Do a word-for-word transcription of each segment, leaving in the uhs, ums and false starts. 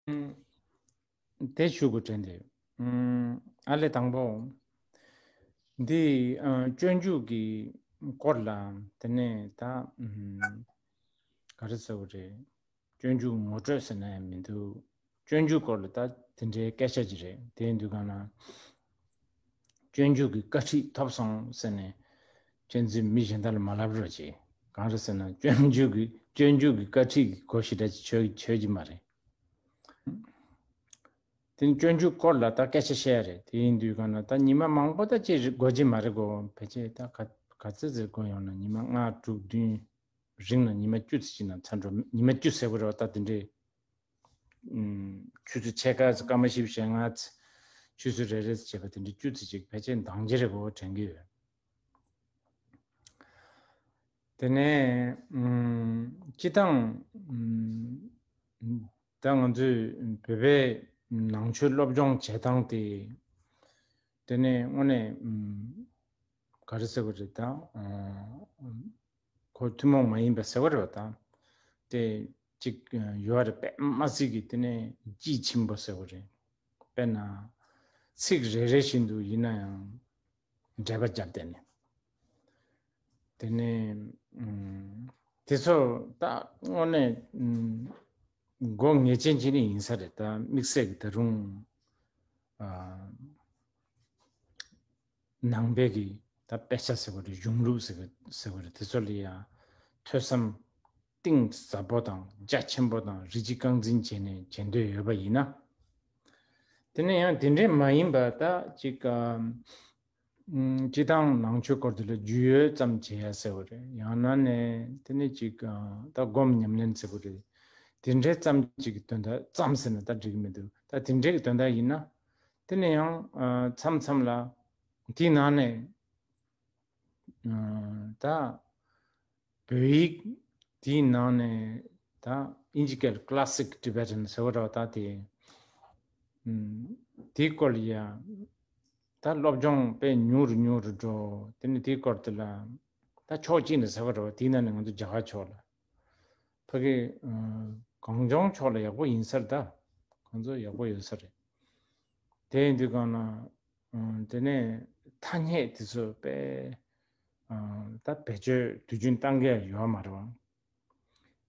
དེ་ཞུ་དགོས་དྲན་ཏེ། ཨ་ལས་དང་པོ། འདི་སྤྱོད་འཇུག་གི་སྐོར་ལ་དེ་ནས་ད་ག་རེ་ཟེར་བ་རེད། སྤྱོད་འཇུག་ངོ་སྤྲོད་ཟེར་ན་ཡང་མི་འདུག་སྤྱོད་འཇུག་སྐོར་ལ་ད་དེ་འདྲའི་སྐད་ཆ་ཅིག་རེད། དེ་ཡིན་དུས་གང་ན། སྤྱོད་འཇུག་གི་བཀའ་ཁྲིད་ཐོབ་སོང་ཟེར་ནས་ཁྱེད་ཚོས་མི་གཞན་དག་ལ་མ་ལབ་རོགས་གྱིས། གང་རེད་ཟེར་ན་སྤྱོད་འཇུག་གི་སྤྱོད་འཇུག་གི་བཀའ་ཁྲིད་ཀྱི་གོ་ཞེ་དྲག་ཅིག་ཆོད་ཆོད་ཀྱི་མ་རེད། དེ་ནི་སྤྱོད་འཇུག་སྐོར་ལ་ད་སྐད་ཆ་བཤད་ཡ་རེད། དེ་ཡིན་དུས་གང་ན་ད་ཉི་མ་མང་པོ་ད་ཅིག་དགོས་ཀྱི་མ་རེད་གོ། ཕལ་ཆེར་ད་ག་ག་ཚོད་ཙམ་དགོས་ཡོང་ན་ཉི་མ་ལྔ་དྲུག་བདུན། རིང་ན་ཉི་མ་བཅུ་ཙམ་ཅིག་ན་ཚར་འགྲོ། ཉི་མ་བཅུ་ཟེར་བ་རེད་བ། ད་དེ་འདྲའི་ཆུ་ཚོད་ཕྱེད་ཀ་ཙམ་སྐར་མ་བཞི་བཅུ་ཞེ་ལྔ་ཙམ་ཆུ་ཚོད་རེ་རེ་ཙམ་བྱས་པ་དེ་འདྲའི་བཅུ་ཙམ་ཅིག་ཕལ་ཆེར་འདང་རྒྱག་རེད་གོ་དྲན་གྱི་ཡོད། དེ་ནས་སྤྱི་བཏང་ད་ང་ཚོས་བོད་པའི་ནང་ཆོས་སློབ་སྦྱོང་བྱེད་སྟངས་དེ། དེ་ནས་དངོས་གནས་ག་རེ་ཟེར་བ་རེད་ད། ཁོ་ཐུན་མོང་མ་ཡིན་པ་ཟེར་བ་རེད་བ་ད། དེ་གཅིག་ཡོད་རེད། དཔེ་མ་སྲིད་ཀྱི་དེ་ནས་དཔྱིས་ཕྱིན་པོ་ཟེར་བ་རེད། དཔེར་ན་ཚིག་རེ་རེ་བཞིན་དུ་ཡིན་ན་ཡང་འགྲེལ་པ་བརྒྱབ་བསྡད་ནས། དེ་ནས་དེ་ཚོ་ད་དངོས་གནས་སྒོ་ངེས་ཅན་ཅིག་ནི་ཡིན་ས་རེད། ད་དམིགས་བསལ་གྱི་ད་རུང་ནང་པའི་གི་ད་དཔེ་ཆ་ཟེར་བ་རེད། གཞུང་ལུགས་ཟེར་བ་ཟེར་བ་རེད། དེ་ཚོ་ལ་ཡང་ཐོས་བསམ་གཏིང་ཟབ་པོ་དང་རྒྱ་ཆེན་པོ་དང་རིན་ཆེན་རྐང་འཛིན་བྱས་ནས་བྱེད་འདོད་ཡོད་པ་ཡིན་ན། དེ་ནས་ཡང་དེ་འདྲས་མ་ཡིན་པ་ད་ཅིག་སྤྱི་བཏང་ནང་ཆོས་སྐོར་དེ་ལ་རྒྱུས་ཡོད་ཙམ་བྱེད་ཡ་ཟེར་བ་རེད། ཡང་ན་ནས་དེ་ནས་ཅིག་ད་སྒོམ་ཉམས་ལེན་ཟེར་བ་རེད། དེ་འདྲས་ཙམ་ཅིག་གི་དོན་དག་ཙམ་ཟེར་ན་ད་འགྲིག་གི་མི་འདུག་ད་དེ་འདྲས་ཀྱི་དོན་དག་ཡིན་ན། དེ་ནས་ཡང་མཚམས་མཚམས་ལ་དེའི་ནང་ནས་ད་བོད་ཡིག་དེའི་ནང་ནས་ད་ཨིན་ཇི་སྐད་Classic Tibetan ཟེར་བ་རེད་བ། ད་དེ་དེའི་སྐོར་ལ་ཡ་ད་སློབ་སྦྱོང་དཔེ་ཉུང་རུ་ཉུང་རུ་འགྲོ། དེ་ནས་དེའི་སྐོར་དེ་ལ་ད་ཕྱོགས་གཅིག་ནས་ཟེར་བ་རེད་བ། དེའི་ནང་ནས་ང་ཚོ་རྒྱ་གར་ཕྱོགས་ལ། ཕ་གི་གངས་ལྗོངས་ཕྱོགས་ལ་ཡག་པོ་ཡིན་ས་རེད་ད། ཁོང་ཚོ་ཡག་པོ་ཡོད་ས་རེད། དེ་ཡིན་དུས་གང་ན་དེ་ནས་ཐ་སྙད་དེ་ཚོ་དཔེ་ད་བེད་སྤྱོད་དུས་རྒྱུན་བཏང་གི་ཡོད་མ་རེད་བ།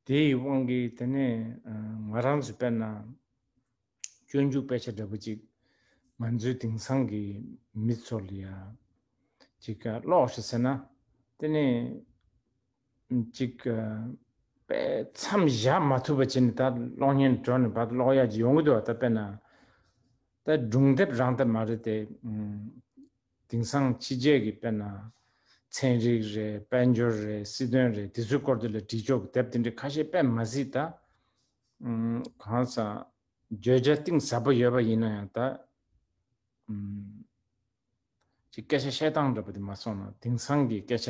དེའི་དབང་གིས་དེ་ནས་ང་རང་ཚོ་དཔེར་ན་སྤྱོད་འཇུག་དཔེ་ཆ་འདྲ་པོ་ཅིག་ང་ཚོའི་དེང་སང་གི་མི་ཚོ་ལ་ཡ་ཅིག་ཀློག་ཤིག་ཟེར་ན། དེ་ནས་ཅིག་དཔེ་མཚམས་བཞག་མ་ཐུབ་པ་བྱས་ནས་ད་ཀློག་སྙིང་འདོད་ནས་ཕར་ཀློག་ཡ་ཅིག་ཡོང་གི་འདུག་བ། ད་དཔེར་ན་ད་སྒྲུང་དེབ་རང་དེབ་མ་རེད་དེ། དེང་སང་ཕྱི་རྒྱལ་གྱི་དཔེར་ན་ཚན་རིག་རེད། དཔལ་འབྱོར་རེད། སྲིད་དོན་རེད། དེ་ཚོའི་སྐོར་དེ་ལ་བྲིས་ཆོག་གི་དེབ་དེ་འདྲ་ཁ་ཤས་དཔེ་མ་སྲིད་ད། གང་ཟག་བརྗོད་བྱ་གཏིང་ཟབ་པོ་ཡོད་པ་ཡིན་ན་ཡང་ད། ཅིག་སྐད་ཆ་བཤད་སྟངས་འདྲ་པོ་དེ་མ་སོང་ན་དེང་སང་གི་སྐད་ཆ་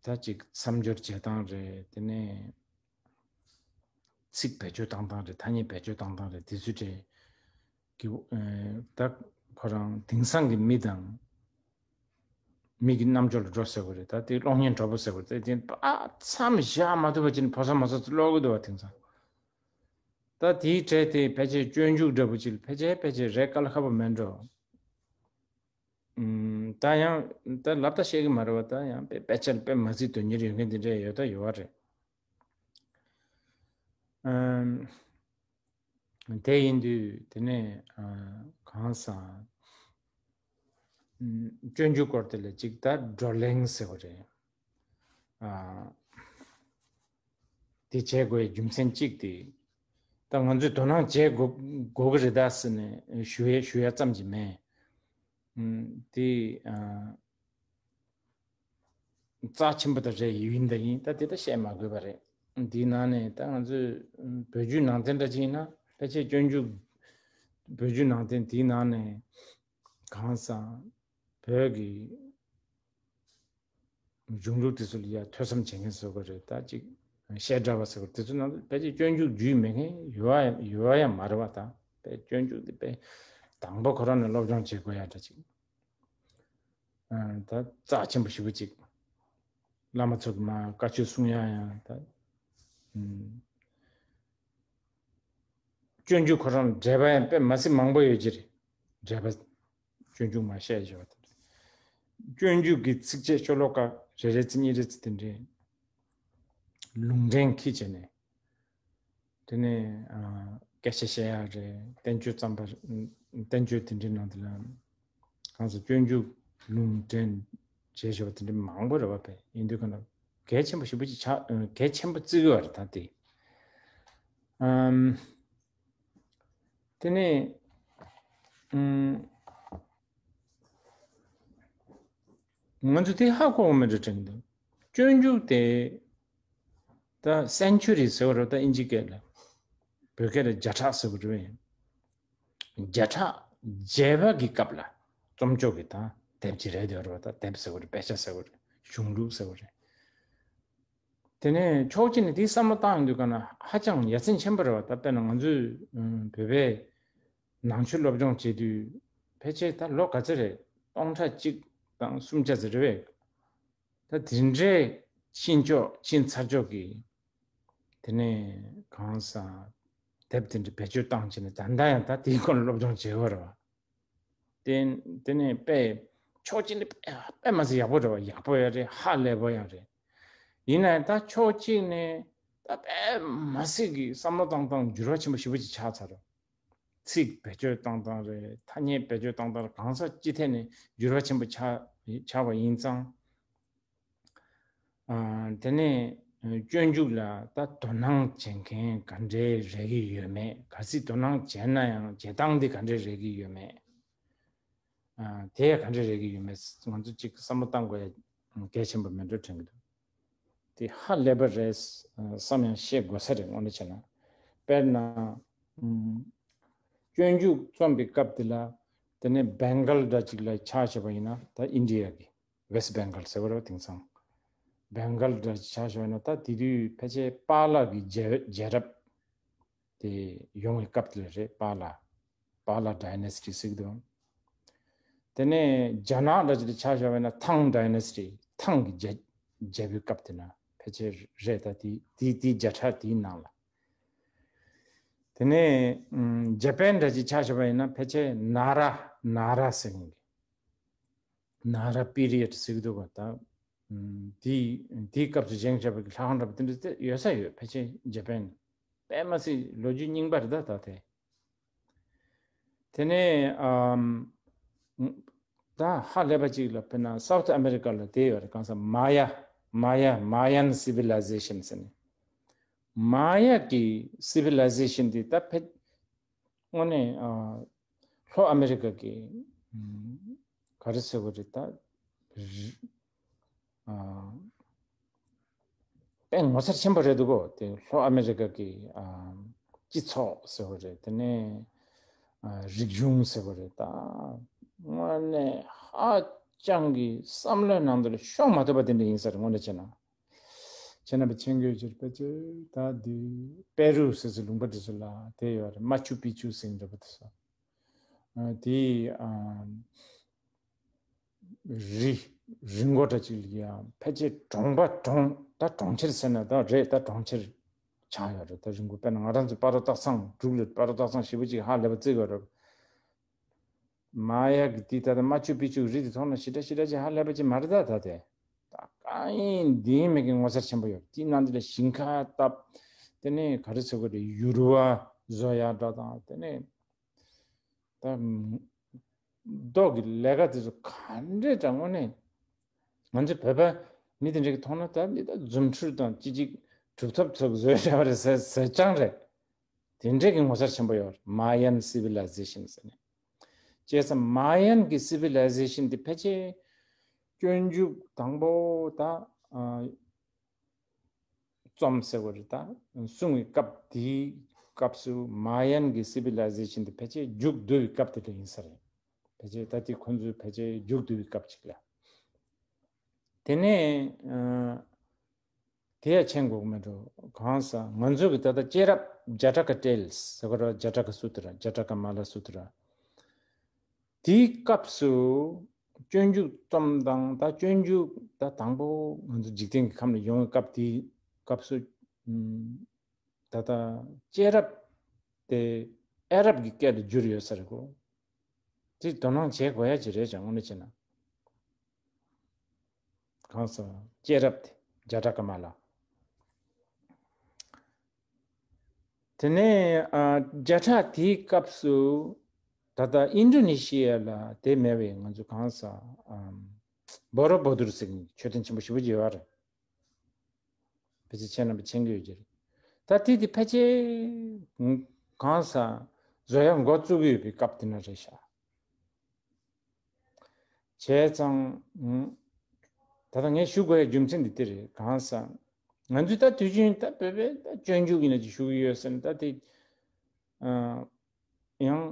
ད་ཅིག་མཚམས་སྦྱོར་བྱེད་སྟངས་རེད། དེ་ནས་ཚིག་བེད་སྤྱོད་བཏང་སྟངས་རེད། ཐ་སྙད་བེད་སྤྱོད་བཏང་སྟངས་རེད། དེ་ཚོའི་གྲས་ཀྱི་ད་ཁོ་རང་དེང་སང་གི་མི་དང་མི་གི་རྣམ་འགྱུར་ལ་འགྲོ་ཟེར་བ་རེད། ད་དེ་གློག་བརྙན་འདྲ་པོ་ཟེར་བ་རེད། དེ་མཚམས་བཞག་མ་ཐུབ་པ་ཅིག་ཕོ་གསར་མོ་གསར་ཚོ་ཀློག་གི་འདུག་བ་དེང་སང་། ད་དེའི་གྲས་དེ་ཕལ་ཆེར་སྤྱོད་འཇུག་འདྲ་པོ་ཅིག་ལ་ཕལ་ཆེར་ཕལ་ཆེར་རེད་དཀའ་ལས་ཁག་པོ་མེད་འགྲོ། ད་ཡང་ད་ལབ་ད་བཤད་གི་མ་རེད་བ། ད་ཡང་དཔེ་དཔེ་ཆ་ལ་དཔེ་མ་སྲིད་དོན་གཉེར་ཡོད་མཁན་དེ་འདྲ་ཡོད་ད་ཡོད་བ་རེད། དེ་ཡིན་དུས་དེ་ནས་གང་ཟག་སྤྱོད་འཇུག་སྐོར་དེ་ལ་ཅིག་ད་བགྲོ་གླེང་ཟེར་བ་རེད། དེ་བྱེད་དགོས་རྒྱུ་མཚན་གཅིག་དེ། ད་ང་ཚོས་དོ་སྣང་བྱེད་དགོས་དགོས་ཀྱི་རེད་ད་ཟེར་ནས་ཞུ་ཡ་ཞུ་ཡ་ཙམ་གྱི་མེད། དེ་རྩ་ཆེན་པོ་ད་རེད། ཡིན་ད་ཡིན། ད་དེ་ད་བཤད་མ་དགོས་པ་རེད། འདིའི་ནང་ནས་ད་ང་ཚོས་བོད་བརྒྱུད་ནང་བསྟན་འདྲ་ཅིག་ཡིན་ན་ཕལ་ཆེར་སྤྱོད་འཇུག་བོད་བརྒྱུད་ནང་བསྟན་དེའི་ནང་ནས་གང་ཟག་བོད་ཀྱི་གཞུང་ལུགས་དེ་ཚོ་ལ་ཡ་ཐོས་བསམ་བྱེད་མཁན་བཟོ་དགོས་རེད། ད་ཅིག་བཤད་གྲྭ་བ་ཟེར་བ་དེ་ཚོ་ནང་ཕལ་ཆེར་སྤྱོད་འཇུག་རྒྱུས་མེད་མཁན་ཡོད་ཡོད་ཡ་མ་རེད་བ། ད་དཔེ་སྤྱོད་འཇུག་དེ་དཔེ་དང་པོ་ཁོ་རང་ནས་སློབ་སྦྱོང་བྱེད་དགོས་ཡ་འདྲ་ཅིག་ད་རྩ་ཆེན་པོ་ཞེ་པོ་ཅིག་བླ་མ་ཚོ་གི་མ་བཀའ་ཆོས་གསུང་ཡ་ཡང་ད། སྤྱོད་འཇུག་ཁོ་རང་འགྲེལ་པ་ཡང་དཔེ་མ་སྲིད་མང་པོ་ཡོད་ཀྱི་རེད། འགྲེལ་པ་སྤྱོད་འཇུག་མ་བཤད་བཞག་པ་དེ་འདྲ། སྤྱོད་འཇུག་གི་ཚིགས་བཅད་ཤོ་ལོ་ཀ་རེ་རེ་ཚིག་གཉིས་རེ་ཚིག་དེ་འདྲའི་ལུང་འདྲེན་འཁྱེར་བྱས་ནས། དེ་ནས་ཨ། སྐད་ཆ་བཤད་ཡག་རེད། བསྟན་བཅོས་རྩོམ་པ། བསྟན་བཅོས་དེ་འདྲའི་ནང་དུ་ལ་གང་ཟེར། སྤྱོད་འཇུག་ལུང་འདྲེན་བྱས་བཞག་པ་དེ་འདྲའི་མང་པོ་རེད་བ། དཔེ་ཡིན་དུས་ག་ན་གལ་ཆེན་པོ་ཞེ་པོ་ཅིག་ཆགས། གལ་ཆེན་པོ་བརྩི་གི་ཡོད་རེད་ད་དེ། ཨམ། དེ་ནས་ཨམ། ང་ཚོ་དེ་ཧ་གོ་བ་མི་འདྲ་དྲན་འདུག་སྤྱོད་འཇུག་དེ་ད་སེན་ཅུ་རི་ཟེར་བ་རེད། ད་ཨིན་ཇི་སྐད་ལ། བོད་སྐད་ལ་བརྒྱ་ཕྲག་ཟེར་བ་རེད། བརྒྱ་ཕྲག་བརྒྱད་པ་གི་སྐབས་ལ་རྩོམ་སྐྱོར་གྱི་ད་དེབ་ཅིག་རེད་འདོད་རེད་བ། ད་དེབ་ཟེར་བ་རེད། དཔེ་ཆ་ཟེར་བ་རེད། གཞུང་ལུགས་ཟེར་བ་རེད། དེ་ནས་ཕྱོགས་གཅིག་ནས་དེའི་བསམ་བློ་བཏང་ཡོང་དུས་ག་ན་ཧ་ཅང་ཡ་མཚན་ཆེན་པོ་རེད་བ། ད་དཔེར་ན་ང་ཚོས་ཨ། བོད་པའི་ནང་ཆོས་སློབ་སྦྱོང་བྱེད་དུས་ཕལ་ཆེར་ད་ལོ་ག་ཚོད་རེད། སྟོང་ཕྲག་གཅིག་དང་སུམ་བརྒྱ་ཙམ་རེད་བས། ད་དེ་འདྲའི་ཕྱིན་ཕྱོགས་ཕྱིན་ཚར་ཕྱོགས་ཀྱི། དེ་ནས་གང་ཟག་དེབ་དེ་འདྲ་བེད་སྤྱོད་བཏང་བྱས་ནས་ད་ལྟ་ཡང་ད་དེའི་སྐོར་ལ་སློབ་སྦྱོང་བྱེད་དགོས་རེད་བ། དེ་དེ་ནས་དཔེ་ཕྱོགས་གཅིག་ནས་དཔེ་དཔེ་མ་སྲིད་ཡག་པོ་རེད་བ། ཡག་པོ་ཡང་རེད། ཧ་ལས་པོ་ཡང་རེད། ཡིན་ན་ཡང་ད་ཕྱོགས་གཅིག་ནས་ད་དཔེ་མ་སྲིད་ཀྱི་བསམ་བློ་བཏང་སྟངས་འགྱུར་བ་ཆེན་པོ་ཞེ་པོ་ཅིག་ཆགས་ཚར་རེད། ཚིག་བེད་སྤྱོད་བཏང་སྟངས་རེད། ཐ་སྙད་བེད་སྤྱོད་བཏང་སྟངས་རེད། གང་ཟག་སྤྱི་ཐད་ནས་འགྱུར་བ་ཆེན་པོ་ཆགས་ཆགས་པ་ཡིན་ཙང་། ཨ། དེ་ནས་སྤྱོད་འཇུག་ལ་ད་དོ་སྣང་བྱེད་མཁན་ག་འདྲས་རེག་གི་ཡོད་མེད། གལ་སྲིད་དོ་སྣང་བྱས་ན་ཡང་བྱེད་སྟངས་འདི་ག་འདྲས་རེག་གི་ཡོད་མེད། ཨ། དེ་ག་འདྲས་རེག་གི་ཡོད་མེད་ང་ཚོ་གཅིག་བསམ་བློ་བཏང་དགོས་ཡ་གལ་ཆེན་པོ་མེད་འགྲོ་དྲན་གྱི་འདུག་དེ་ཧ་ལས་པ་རེད་བསམ་ཡང་བཤད་དགོས་ས་རེད། དངོས་གནས་བྱས་ན། དཔེར་ན། ཨུམ། སྤྱོད་འཇུག་རྩོམ་པའི་སྐབས་དེ་ལ། དེ་ནས་བེང་གལ་འདྲ་ཅིག་ལ་ཆ་བཞག་པ་ཡིན་ན། ད་ཨིན་ཌི་ཡ་གི་ཝེ་སི་བེང་གལ་ཟེར་བ་རེད་བ། དེང་སང་བེང་གལ་འདྲ་ཅིག་ཆ་བཞག་པ་ཡིན་ན། ད་དེ་དུས་ཕལ་ཆེར་པཱ་ལགས་ཀྱི་རྒྱལ་རྒྱལ་རབས་དེ་ཡོང་བའི་སྐབས་དེ་ལ་རེད། པཱ་ལགས། པཱ་ལགས་ཌའི་ནེ་སི་ཊི་ཟེར་གྱི་འདུག་དེ་ནས་རྒྱ་ནག་འདྲ་ཅིག་ལ་ཆ་བཞག་པ་ཡིན་ན་ཐང་ཌའི་ནེ་སི་ཊི། ཐང་གི་རྒྱལ་རྒྱལ་པོའི་སྐབས་དེ་ན་ཕལ་ཆེར་རེད། ད་དེ་དེ་དེ་བརྒྱ་ཕྲག་དེའི་ནང་ལ། དེ་ནས་ཨམ། ཇ་པན་འདྲ་ཅིག་ཆ་བཞག་པ་ཡིན་ན་ཕལ་ཆེར་ན་ར་ན་ར་ཟེར་མཁན་གྱི། ན་ར་པི་རི་ཡཌ་ཟེར་གྱི་འདུག་ག་ད་ཨམ། དེའི་དེའི་སྐབས་སུ་བཞེངས་བཞག་པ་གི་ལྷ་ཁང་འདྲ་པོ་དེ་འདྲ་དེ་ཡོད་ས་ཡོད། ཕལ་ཆེར་ཇ་པན་དཔེ་མ་སྲིད་ལོ་རྒྱུས་རྙིང་པ་རེད་ད། ད་དེ། དེ་ནས་ཨམ། ད་ཧ་ལས་པ་ཅིག་ལ་དཔེར་ན་སའུ་ཐི་ཨ་མེ་རི་ཀ་ལ་དེ་ཡོད་རེད། གང་ཟེར། མ་ཡ། མ་ཡ། Mayan civilization ཟེར་ནས། མ་ཡ་གི་སི་ཝི་ལའི་ཟེ་ཤན་དེ་ད་ཕལ་དངོས་གནས་ཨ། ལྷོ་ཨ་མེ་རི་ཀ་གི་ཨམ། ག་རེ་ཟེར་དགོས་རེད་ད། རི། ཨ། དཔེ་ངོ་མཚར་ཆེན་པོ་རེད་འདུག་གོ་དེ་ལྷོ་ཨ་མེ་རི་ཀ་གི་ཨ། སྤྱི་ཚོགས་ཟེར་བ་རེད། དེ་ནས་ཨ། རིག་གཞུང་ཟེར་བ་རེད། ད་དངོས་གནས་ཧ་ཅང་གི་བསམ་བློའི་ནང་དུ་ལ་ཤོང་མ་ཐུབ་པ་དེ་འདྲ་ཡིན་ས་རེད། དངོས་གནས་བྱས་ན། ཁྱེད་རྣམ་པ་མཁྱེན་གྱི་ཡོད་ཀྱི་རེད་པས། ད་འདི་པེ་རུ་ཟེར་ཚུལ་ལུང་པ་འདི་ཚོ་ལ་དེ་ཡོད་རེད། མ་ཆུ་པི་ཆུ་ཟེར་འདྲ་པོ་དེ་ཚོ། ཨ། དེ་ཨ། རི། རི་མགོ་འདྲ་ཅིག་ལ་ཡང་ཕལ་ཆེར་གྲོང་པ་གྲོང་། ད་གྲོང་ཁྱེར་ཟེར་ན་ད་རེད། ད་གྲོང་ཁྱེར་ཆགས་ཡོད་རེད། ད་རི་མགོ་དཔེར་ན་ང་རང་ཚོ་སྤ་རོ་སྟག་ཚང་འབྲུག་ལ་སྤ་རོ་སྟག་ཚང་ཞེ་པོ་ཅིག་ཧ་ལས་པ་བརྩི་དགོས་རེད། མ་ཡ་གི་དེ་ད་ལྟ་མ་ཆུ་པི་ཆུ་རི་དེ་མཐོང་ན་ཞེ་དྲག་ཞེ་དྲག་ཅིག་ཧ་ལས་པ་ཅིག་མ་རེད་ད། ད་དེ་ད་གང་ཡིན་འདི་ཡིན་མེད་ཀྱི་ངོ་མཚར་ཆེན་པོ་ཡོད། དེའི་ནང་དེ་ལ་ཞིང་ཁ་བཏབ། དེ་ནས་ག་རེ་ཟེར་དགོས་རེད། ཡུར་བ་བཟོ་ཡག་འདྲ་དང་། དེ་ནས་ད་རྡོ་གི་ལས་ཀ་དེ་ཚོ་ག་འདྲས་ཀྱང་། དངོས་གནས་ང་ཚོ་བོད་པ་མི་དེ་འདྲ་གི་མཐོང་ན་ད་འདི་ད་རྫུ་འཕྲུལ་དང་ཅི་ཅིག་གྲུབ་ཐོབ་ཚོགས་བཟོས་བཞག་པ་རེད་ཟེར་ཟེར་རྐྱང་རེད། དེ་འདྲས་ཀྱི་ངོ་མཚར་ཆེན་པོ་ཡོད་རེད། Mayan civilization ཟེར་ནས། བྱས་ཙང་མ་ཡན་གྱི་སི་ཝི་ལའི་ཟེ་ཤན་དེ་ཕལ་ཆེར་སྤྱོད་འཇུག་དང་པོ་ད་ཨ། རྩོམ་ཟེར་བ་རེད། ད་གསུང་བའི་སྐབས། དེའི་སྐབས་སུ་མ་ཡན་གྱི་སི་ཝི་ལའི་ཟེ་ཤན་དེ་ཕལ་ཆེར་མཇུག་བསྡུ་བའི་སྐབས་དེ་ལ་ཡིན་ས་རེད། ཕལ་ཆེར་ད་དེ་ཁོ་ཚོས་ཕལ་ཆེར་མཇུག་བསྡུ་བའི་སྐབས་ཅིག་ལ། དེ་ནས་ཨ། དེ་ཡང་མཁྱེན་དགོས་ཀྱི་མེད་འགྲོ། གང་ཟེར་ང་ཚོ་གི་ད་ལྟ་སྐྱེས་རབས་ཇ་ཊ་ཀ་ཊེལ་ཟེར་གྱི་རེད། ཇ་ཊ་ཀ་སུ་ཏྲ། ཇ་ཊ་ཀ་མ་ལ་སུ་ཏྲ། དེའི་སྐབས་སུ་སྤྱོད་འཇུག་རྩོམ་སྟངས། ད་སྤྱོད་འཇུག་ད་དང་པོ་ང་ཚོ་འཇིག་རྟེན་གྱི་ཁམས་ལ་ཡོང་བའི་སྐབས། དེའི་སྐབས་སུ་ཨམ། ད་ལྟ་སྐྱེས་རབས་དེ་ ཨ་རབ་ཀྱི་སྐད་དུ་བསྒྱུར་ཡོད་ས་རེད་གོ། དེ་དོ་སྣང་བྱེད་དགོས་ཡ་ཅིག་རེད་ཅང་དངོས་གནས་བྱས་ན། གང་ཟག་སྐྱེས་རབས་དེ་བརྒྱ་ཕྲག་ཀ་མ་ལ། དེ་ནས་ཨ་བརྒྱ་ཕྲག་དེའི་སྐབས་སུ་ད་ལྟ་ཨིན་ཌོ་ནེ་ཤི་ཡ་ལ་དེ་མེད་པའི་ང་ཚོ་གང་ཟག་ཨམ་བོ་རོ་བོ་དུར་ཟེར་མཁན་མཆོད་རྟེན་ཆེན་པོ་ཞེ་པོ་ཅིག་ཡོད་རེད། ཕལ་ཆེར་ཁྱེད་རྣམ་པས་མཁྱེན་གྱི་ཡོད་ཀྱི་རེད། ད་དེ་དེ་ཕལ་ཆེར་གང་ཟག་བཟོ་ཡ་འགོ་བཙུགས་ཀྱི་ཡོད་པའི་སྐབས་དེ་ན་རེད་ཤག་བྱས་ཙང་། ད་ལྟ་ངས་ཞུ་དགོས་ཡའི་རྒྱུ་མཚན་འདི་འདི་རེད། གང་ཟག་ང་ཚོས་ད་དུས་རྒྱུན་ད་བོད་པའི་ད་སྤྱོད་འཇུག་ཡིན་ན་ཅིག་ཞུ་གི་ཡོད་ཟེར་ན་ད་དེ་ཡང་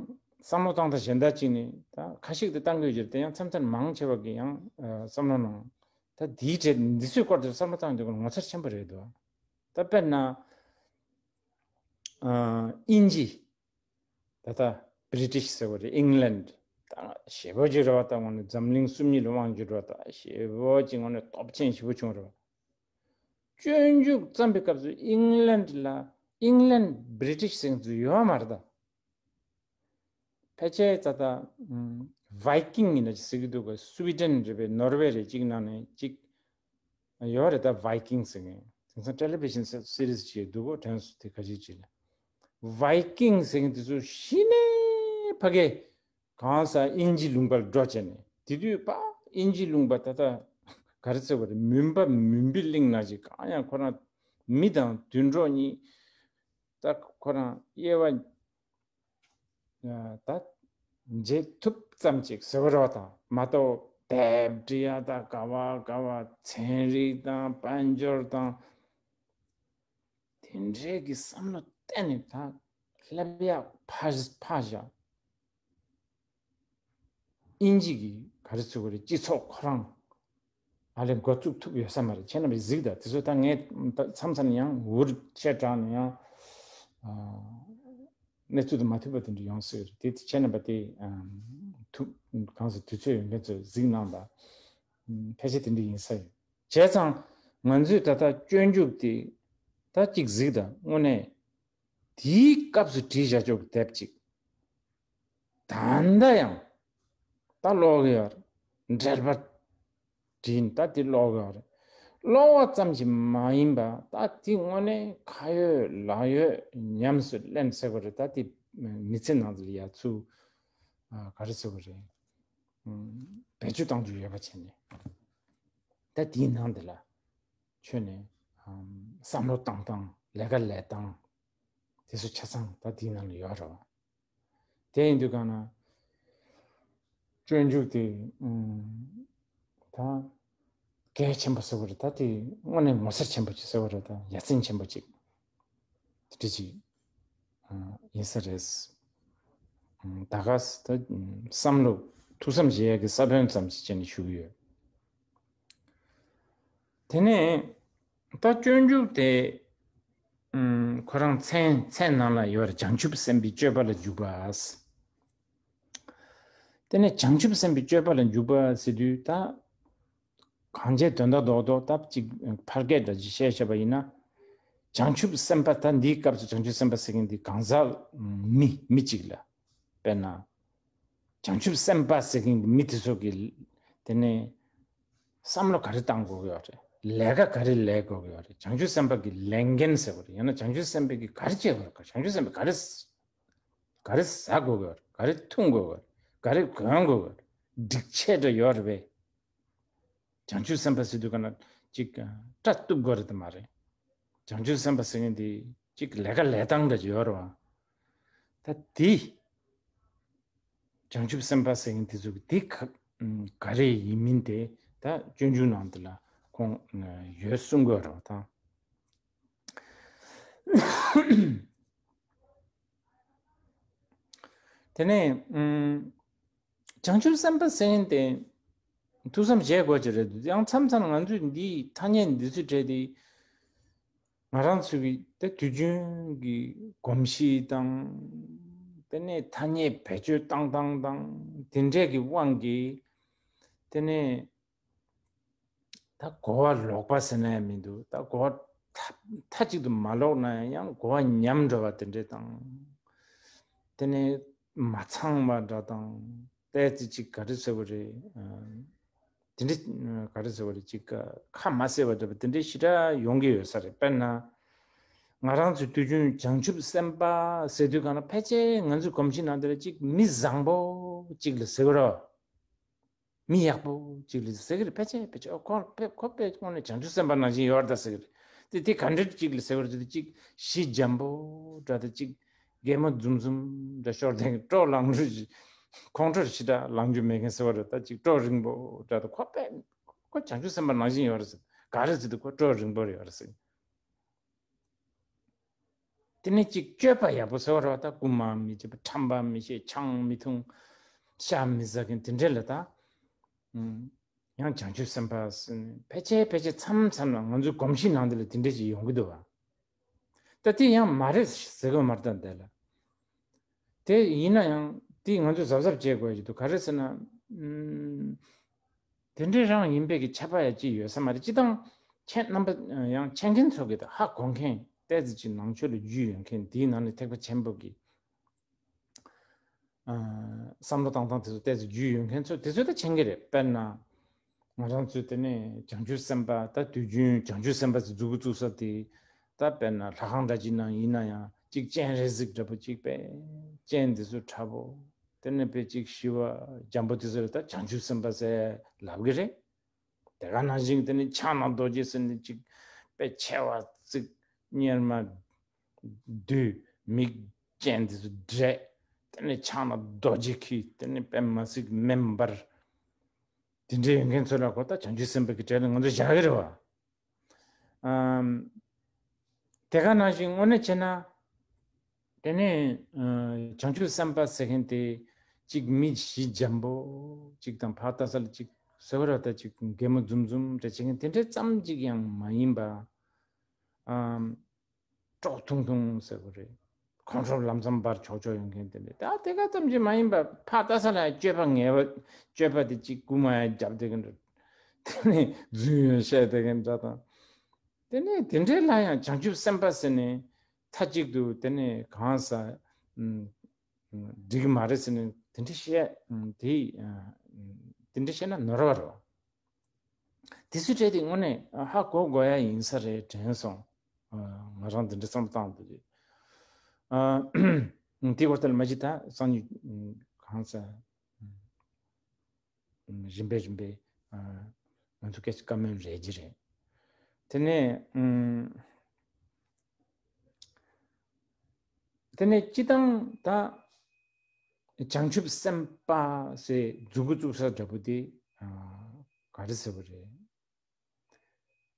བསམ་བློ་བཏང་སྟངས་གཞན་དག་ཅིག་ནས་ད་ཁ་ཤིག་ཏུ་བཏང་གི་ཡོད་ཀྱི་རེད། དེ་ཡང་མཚམས་མཚམས་མང་ཆེ་བ་གི་ཡང་བསམ་བློ་ནང་ད་དེའི་གྲས་འདི་ཚོའི་སྐོར་དུ་བསམ་བློ་བཏང་དུས་ངོ་མཚར་ཆེན་པོ་རེད་འདུག་ད་དཔེར་ན་དབྱིན་ཇི། ད་ལྟ་བྷི་རི་ཊིཤ་ཟེར་བ་རེད། ཨིང་ལན། ད་ཞེ་པོ་ཅིག་རེད་བ། ད་དངོས་གནས་འཛམ་གླིང་སུམ་གཉིས་ལ་དབང་བསྒྱུར་བ། ད་ཞེ་པོ་ཅིག་དངོས་གནས་སྟོབས་ཆེན་ཞེ་པོ་བྱུང་རེད་བ། སྤྱོད་འཇུག་བརྩམས་པའི་སྐབས་སུ་ཨིང་ལན་ལ་ཨིང་ལན་བྷི་རི་ཊིཤ་ཟེར་མཁན་ཚོ་ཡོད་མ་རེད་ད། ཕལ་ཆེར་ད་ལྟ་ཝའི་ཀིང་ཡིན་ན་ཅིག་ཟེར་གྱི་འདུག་ག་སུའི་ཌེན་རེད་པས། ནོར་ཝེ་རེད། གཅིག་ནང་ནས་གཅིག་ཡོད་རེད། ད་ཝའི་ཀིང་ཟེར་མཁན་དེང་སང་ཊེ་ལི་བི་ཤན་སི་རི་ཛི་ཅིག་འདུག་གོ་དྲན་སོང་། དེ་ག་ཅིག་ཅིག་ལ་ཝའི་ཀིང་ཟེར་མཁན་དེ་ཚོ་གཞི་ནས་ཕ་གི་གང་ཟག་དབྱིན་ཇི་ལུང་པར་འགྲོ་བྱས་ནས། དེ་དུས་པ་དབྱིན་ཇི་ལུང་པ་ད་ལྟ་ག་རེ་ཟེར་བ་རེད། མུན་པ་མུན་པའི་གླིང་ན་ཅིག་གང་ཡང་ཁོ་རང་མི་དང་དུད་འགྲོ་གཉིས་ད་ཁོ་རང་དབྱེ་བ་ད་འབྱེད་ཐུབ་ཙམ་ཅིག་ཟེར་བ་རེད་བ། དང་མ་གཏོགས་དེབ་འབྲི་ཡ་ད་ག་བ་ག་བ་ཚན་རིག་དང་དཔལ་འབྱོར་དང་དེ་འདྲའི་གི་བསམ་བློ་གཏན་ནས་ད་སླེབས་ཡ་ཕར་ཕར་བཞག་དབྱིན་ཇི་གི་ག་རེ་ཟེར་བ་རེད། སྤྱི་ཚོགས་ཁོ་རང་ཨ་ལས་འགོ་བཙུགས་ཐུབ་ཡོད་ས་མ་རེད། ཁྱེད་རྣམ་པས་གཟིགས་དང་། དེ་ཚོ་ད་ངས་ད་མཚམས་མཚམས་ཡང་འུར་ཆེ་དྲགས་ནས་ཡང་ཨ་གནས་ཚུལ་དུ་མ་ཐུབ་པ་དེ་འདྲ་ཡོང་སྲིད་རེད། དེ་ཁྱེད་རྣམ་པ་དེ་ཨ་ཐུབ་གང་ཟེར་དུས་ཚོད་ཡོད་མཁན་ཚོས་གཟིགས་གནང་དང་། ཕལ་ཆེར་དེ་འདྲ་ཡིན་ས་ཡོད། བྱས་ཙང་ང་ཚོས་ད་ལྟ་སྤྱོད་འཇུག་དེ་ད་གཅིག་གཟིགས་དང་། དངོས་གནས་དེའི་སྐབས་སུ་བྲིས་བཞག་ཆོག་གི་དེབ་ཅིག་ད་ལྟ་ཡང་ད་ཀློག་གི་ཡོད་རེད། འགྲེལ་པ་བྲིས་ད་དེ་ཀློག་གི་ཡོད་རེད། ཀློག་པ་ཙམ་ཞིག་མ་ཡིན་པ་ད་དེ་དངོས་གནས་ཁ་ཡོད་ལག་ཡོད་ཉམས་སུ་ལེན་ཟེར་བ་རེད། ད་དེ་མི་ཚེ་ནང་དུ་ཡ་ཚུར་ག་རེ་ཟེར་བ་རེད། བེད་སྤྱོད་བཏང་རྒྱུ་ཡོད་པ་བྱས་ནས། ད་དེའི་ནང་དེ་ལ་ཆོས་ནས་བསམ་བློ་བཏང་སྟངས། ལས་ཀ་ལས་སྟངས་དེ་ཚོ་ཆ་ཚང་ད་དེའི་ནང་ལ་ཡོད་རེད་བ། དེ་ཡིན་དུས་གང་ན་སྤྱོད་འཇུག་དེ་ད་གལ་ཆེན་པོ་ཟེར་བ་རེད། ད་དེ་དངོས་གནས་ངོ་མཚར་ཆེན་པོ་ཅིག་ཟེར་བ་རེད། ད་ཡ་མཚན་ཆེན་པོ་ཅིག་དེ་འདྲ་ཅིག་ཡིན་ས་རེད། ད་ག་ས་ད་བསམ་བློ་ཐུགས་བསམ་བཞེས་ཡ་གི་ས་བོན་ཙམ་ཞིག་བྱས་ནས་ཞུ་གི་ཡོད། དེ་ནས་ད་སྤྱོད་འཇུག་དེ་ཁོ་རང་མཚན་མཚན་ནང་ལ་ཡོད་རེད། བྱང་ཆུབ་སེམས་དཔའི་སྤྱོད་པ་ལ་འཇུག་པ། དེ་ནས་བྱང་ཆུབ་སེམས་དཔའི་སྤྱོད་པ་ལ་འཇུག་པ་ཟེར་དུས་ད་གང་བྱས་དོན་དག་རྡོག་རྡོག་ད་ཅིག་ཕལ་སྐད་འདྲ་ཅིག་བཤད་བཤད་པ་ཡིན་ན། བྱང་ཆུབ་སེམས་དཔའ་ད་འདིའི་སྐབས་སུ་བྱང་ཆུབ་སེམས་དཔའ་ཟེར་མཁན་འདི་གང་ཟག་མི་མི་གཅིག་ལ། དཔེར་ན། བྱང་ཆུབ་སེམས་དཔའ་ཟེར་མཁན་གྱི་མི་དེ་ཚོ་གི་དེ་ནས་བསམ་བློ་ག་རེ་བཏང་དགོས་ཀྱི་ཡོད་རེད། ལས་ཀ་ག་རེ་ལས་དགོས་ཀྱི་ཡོད་རེད། བྱང་ཆུབ་སེམས་དཔའ་གི་ལས་འགན་ཟེར་བ་རེད། ཡང་ན་བྱང་ཆུབ་སེམས་དཔའ་གི་ག་རེ་བྱེད་དགོས་རེད། བྱང་ཆུབ་སེམས་དཔའ་ག་རེ་ག་རེ་ཟ་དགོས་ཀྱི་ཡོད་རེད། ག་རེ་འཐུང་དགོས་ཀྱི་ཡོད་རེད། ག་རེ་གོན་དགོས་ཀྱི་ཡོད་རེད། སྒྲིག་ཆས་འདྲ་ཡོད་རེད་པས། བྱང་ཆུབ་སེམས་དཔའ་ཟེར་དུས་ག་ན་ཅིག་སྐྲ་གཏུབ་དགོས་རེད་དམ་མ་རེད། བྱང་ཆུབ་སེམས་དཔའ་ཟེར་མཁན་དེ་ཅིག་ལས་ཀ་ལས་སྟངས་འདྲ་ཅིག་ཡོད་རེད་བ། ད་དེ་བྱང་ཆུབ་སེམས་དཔའ་ཟེར་མཁན་དེ་ཚོ་གི་དེ་ག་ག་རེ་ཡིན་མིན་དེ་ད་སྤྱོད་འཇུག་ནང་དེ་ལ་ཁོང་ཡོད་གསུང་དགོས་རེད་བ་ད། དེ་ནས་ཨུམ། བྱང་ཆུབ་སེམས་དཔའ་ཟེར་མཁན་དེ་ཐུགས་བསམ་བཞེས་དགོས་ཀྱི་རེད། ཡང་མཚམས་མཚམས་ང་ཚོས་འདིའི་ཐ་སྙད་འདི་ཚོའི་གྲས་དེ་ང་རང་ཚོའི་གི་དེ་དུས་རྒྱུན་གྱི་གོམས་གཤིས་དང་། དེ་ནས་ཐ་སྙད་བེད་སྤྱོད་བཏང་སྟངས་དང་དེ་འདྲས་ཀྱི་དབང་གིས། དེ་ནས་ད་གོ་བ་ལོག་པ་ཟེར་ན་ཡང་མི་འདུག་ད་གོ་བ་མཐའ་མཐའ་གཅིག་ཏུ་མ་ལོག་ན་ཡང་གོ་བ་ཉམས་འགྲོ་བ་དེ་འདྲས་དང་། དེ་ནས་མ་ཚང་བ་འདྲ་དང་། ཏོག་ཙམ་ཅིག་ག་རེ་ཟེར་བ་རེད། དེ་འདྲ་ག་རེ་ཟེར་བ་རེད། ཅིག་ཁ་མ་གསལ་བ་འདྲ་བ་དེ་འདྲ་ཞེ་དྲག་ཡོང་གི་ཡོད་ས་རེད། དཔེར་ན། ང་རང་ཚོའི་དུས་རྒྱུན་བྱང་ཆུབ་སེམས་དཔའ་ཟེར་དུས་གང་ལ་ཕལ་ཆེར་ང་ཚོའི་གོམས་གཤིས་ནང་དེ་ལ་ཅིག་མི་བཟང་པོ་ཅིག་ལ་ཟེར་གི་རེད། མི་ཡག་པོ་ཅིག་ལ་ཟེར་གི་རེད། ཕལ་ཆེར་ཕལ་ཆེར་ཨོ་ཁོ་དཔེ་ཁོ་དཔེ་དངོས་གནས་བྱང་ཆུབ་སེམས་དཔའ་ནང་བཞིན་ཡོད་རེད་ད་ཟེར་གི་རེད། དེ་དེ་ག་འདྲ་ཅིག་ལ་ཟེར་བ་རེད། དེ་ཅིག་ཞི་འཇམ་པོ་འདྲ་དང་། ཅིག་གད་མོ་འཛུམ་འཛུམ་འདྲ་ཤོར་དེ་སྤྲོ་ལངས་རུ་ཞིག་ཁོང་ཁྲོ་ཞེ་དྲག་ལངས་རྒྱུ་མེད་མཁན་ཟེར་བ་རེད། ད་ཅིག་སྤྲོ་རིང་པོ་འདྲ་དང་། ཁོ་དཔེ་ཁོ་བྱང་ཆུབ་སེམས་དཔའ་ནང་བཞིན་ཡོད་རེད་ཟེར། ག་རེ་ཟེར་དུས་ཁོ་སྤྲོ་རིང་པོ་ཡོད་རེད་ཟེར། དེ་ནས་ཅིག་སྤྱོད་པ་ཡག་པོ་ཟེར་བ་རེད་བ། ད་རྐུ་མ་མི་བྱེད་པ། ཁྲམ་པ་མི་བྱེད། ཆང་མི་འཐུང་། ཤ་མི་ཟ་མཁན་དེ་འདྲ་ལ་ད། ཨུམ། ཡང་བྱང་ཆུབ་སེམས་དཔའ་ཟེར་ནས་ཕལ་ཆེར་ཕལ་ཆེར་མཚམས་མཚམས་ལ་ང་ཚོའི་གོམས་གཤིས་ནང་དེ་ལ་དེ་འདྲ་ཅིག་ཡོང་གི་འདུག་བ། ད་དེ་ཡང་མ་རེད་ཟེར་གི་མ་རེད་ད་འདི་ལ། དེ་ཡིན་ན་ཡང་དེ་ང་ཚོས་གཟབ་གཟབ་བྱེད་དགོས་ཀྱི་འདུག་ག་རེ་ཟེར་ན། ཨུམ། དེ་འདྲའི་རང་ཡིན་པའི་གི་ཁྱབ་པ་ཡ་ཅིག་ཡོད་ས་མ་རེད། སྤྱིར་བཏང་ཁྱེད་རྣམ་པ་ཡང་མཁྱེན་མཁན་ཚོ་གི་ད་ཧ་གོ་མཁན། ཏོག་ཙམ་ཅིག་ནང་ཆོས་ལ་རྒྱུས་ཡོད་མཁན། དེའི་ནང་ནས་ཐེག་པ་ཆེན་པོ་གི་ཨ། བསམ་བློ་བཏང་སྟངས་དེ་ཚོ་ཏོག་ཙམ་རྒྱུས་ཡོད་མཁན་ཚོ་དེ་ཚོས་ད་མཁྱེན་གི་རེད། དཔེར་ན། ང་རང་ཚོས་དེ་ནས་བྱང་ཆུབ་སེམས་དཔའ། ད་དུས་རྒྱུན་བྱང་ཆུབ་སེམས་དཔའ་ཟེར་མཛུབ་གུ་བཙུགས་ས་དེ། ད་དཔེར་ན་ལྷ་ཁང་འདྲ་ཅིག་ནང་ཡིན་ན་ཡང་ཅིག་སྤྱན་རས་གཟིགས་འདྲ་པོ་ཅིག་པས། སྤྱན་འདི་ཚོ་ཁྲ་པོ། དེ་ནས་དཔེ་ཅིག་ཞི་བ་འཇམ་པོ་དེ་ཚོ་ལ་ད་བྱང་ཆུབ་སེམས་དཔའ་ཟེར་ལབ་གི་རེད། དེ་ག་ནང་བཞིན་དེ་ནས་ཕྱག་ན་རྡོ་རྗེ་ཟེར་ནས་ཅིག་དཔེ་མཆེ་བ་གཙིགས། གཉེར་མ་བསྡུས། མིག་ཅན་དེ་ཚོ་བགྲད། དེ་ནས་ཕྱག་ན་རྡོ་རྗེ་འཁྱིལ། དེ་ནས་དཔེ་མ་སྲིད་མེ་འབར། དེ་འདྲ་ཡོད་མཁན་ཚོ་ལ་གོ་ད་བྱང་ཆུབ་སེམས་དཔའ་གི་གྲས་ལ་ང་ཚོ་བཞག་གི་རེད་བ། ཨམ། དེ་ག་ནང་བཞིན་དངོས་གནས་བྱས་ན། དེ་ནས་ཨ། བྱང་ཆུབ་སེམས་དཔའ་ཟེར་མཁན་དེ་གཅིག་མི་ཞི་འཇམ་པོ་གཅིག་དང་། ཕར་ལྟ་ས་ལ་གཅིག་ཟེར་བ་ར་ད་གཅིག་གད་མོ་འཛུམ་འཛུམ་འདྲ་བྱེད་མཁན་དེ་འདྲ་ཙམ་གཅིག་ཡང་མ་ཡིན་པ། ཨམ། དཀྲོག་ཐུང་ཐུང་ཟེར་བ་རེད། ཁོང་ཁྲོ་ལམ་སང་འབར་ཆོག་ཆོག་ཡོང་མཁན་དེ་འདྲ། ད་དེ་ག་ཙམ་གཅིག་མ་ཡིན་པ། ཕར་ལྟ་ས་ལ་སྤྱོད་པ་ངན་པ། སྤྱོད་པ་དེ་གཅིག་རྐུ་མ་ཡང་རྒྱབ་བསྡད་མཁན་འདྲ། དེ་ནས་རྫུན་ཡང་བཤད་བསྡད་མཁན་འདྲ་དང་། དེ་ནས་དེ་འདྲའི་ལ་ཡང་བྱང་ཆུབ་སེམས་དཔའ་ཟེར་ནས་མཐའ་གཅིག་ཏུ་དེ་ནས་གང་ཟག་ཨུམ། འགྲིག་གི་མ་རེད་ཟེར་ནས་དེ་འདྲ་བཤད། ཨུམ། དེ་ཨ། དེ་འདྲ་བཤད་ན་ནོར་བ་རེད། དེ་ཚོའི་གྲས་དེ་དངོས་གནས་ཧ་གོ་དགོས་ཡ་ཡིན་ས་རེད་དྲན་སོང་། ཨ། ང་རང་དེ་འདྲ་བསམ་བློ་བཏང་འདུག་ཨ། དེ་སྐོར་དེ་ལ་མ་ཅི་ད་སང་ཉིན་གང་ཟག་རིམ་པས་རིམ་པས་ཨ། ང་ཚོ་སྐད་ཆ་བཀའ་མོལ་རེད་ཀྱི་རེད། དེ་ནས་ཨུམ། དེ་ནས་སྤྱི་བཏང་ད་བྱང་ཆུབ་སེམས་དཔའ་ཟེར་མཛུབ་གུ་བཙུགས་ས་འདྲ་པོ་དེ་ཨ། ག་རེ་ཟེར་བ་རེད།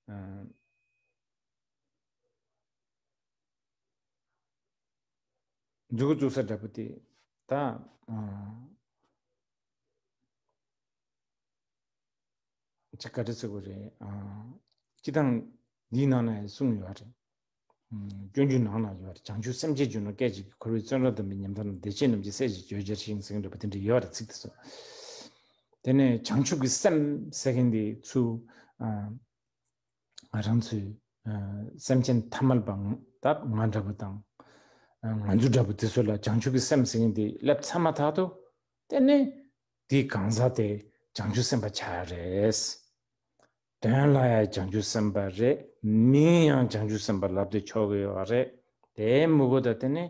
ཨ། མཛུབ་གུ་བཙུགས་ས་འདྲ་པོ་དེ་ད་ཨ། ཅིག་ག་རེ་ཟེར་དགོས་རེད། ཨ། སྤྱི་བཏང་འདིའི་ནང་ན་ཡང་གསུངས་ཡོད་རེད། ཨ། སྤྱོད་འཇུག་ནང་ན་ཡོད་རེད། བྱང་ཆུབ་སེམས་བསྐྱེད་འཇུག་ན། སྐད་ཅིག་གིས་འཁོར་བའི་བཙོན་རར་བསྡམས་པའི་ཉམ་ཐག་རྣམས། བདེ་གཤེགས་རྣམས་ཀྱི་སྲས་ཀྱི་བརྗོད་བྱར་ཤིང་ཟེར་མཁན་འདྲ་པོ་དེ་འདྲ་ཡོད་རེད། ཚིག་དེ་ཚོ། དེ་ནས་བྱང་ཆུབ་ཀྱི་སེམས་ཟེར་མཁན་དེ་ཚུར་ཨ། ང་རང་ཚོའི་ཨ། སེམས་ཅན་ཐ་མལ་པ་ད་ང་འདྲ་པོ་དང་། ཨ། ང་ཚོ་འདྲ་པོ་དེ་ཚོ་ལ་བྱང་ཆུབ་ཀྱི་སེམས་ཟེར་མཁན་དེ་སླེབས་ཚར་མ་ཐག་ཏུ། དེ་ནས་དེའི་གང་ཟག་དེ་བྱང་ཆུབ་སེམས་དཔའ་ཆགས་རེད། དོན་ལ་ཡང་བྱང་ཆུབ་སེམས་དཔའ་རེད། མིང་ཡང་བྱང་ཆུབ་སེམས་དཔའ་ལབ་སྟེ་ཆོག་གི་ཡོད་རེད། དེ་མི་དགོས་ད། དེ་ནས་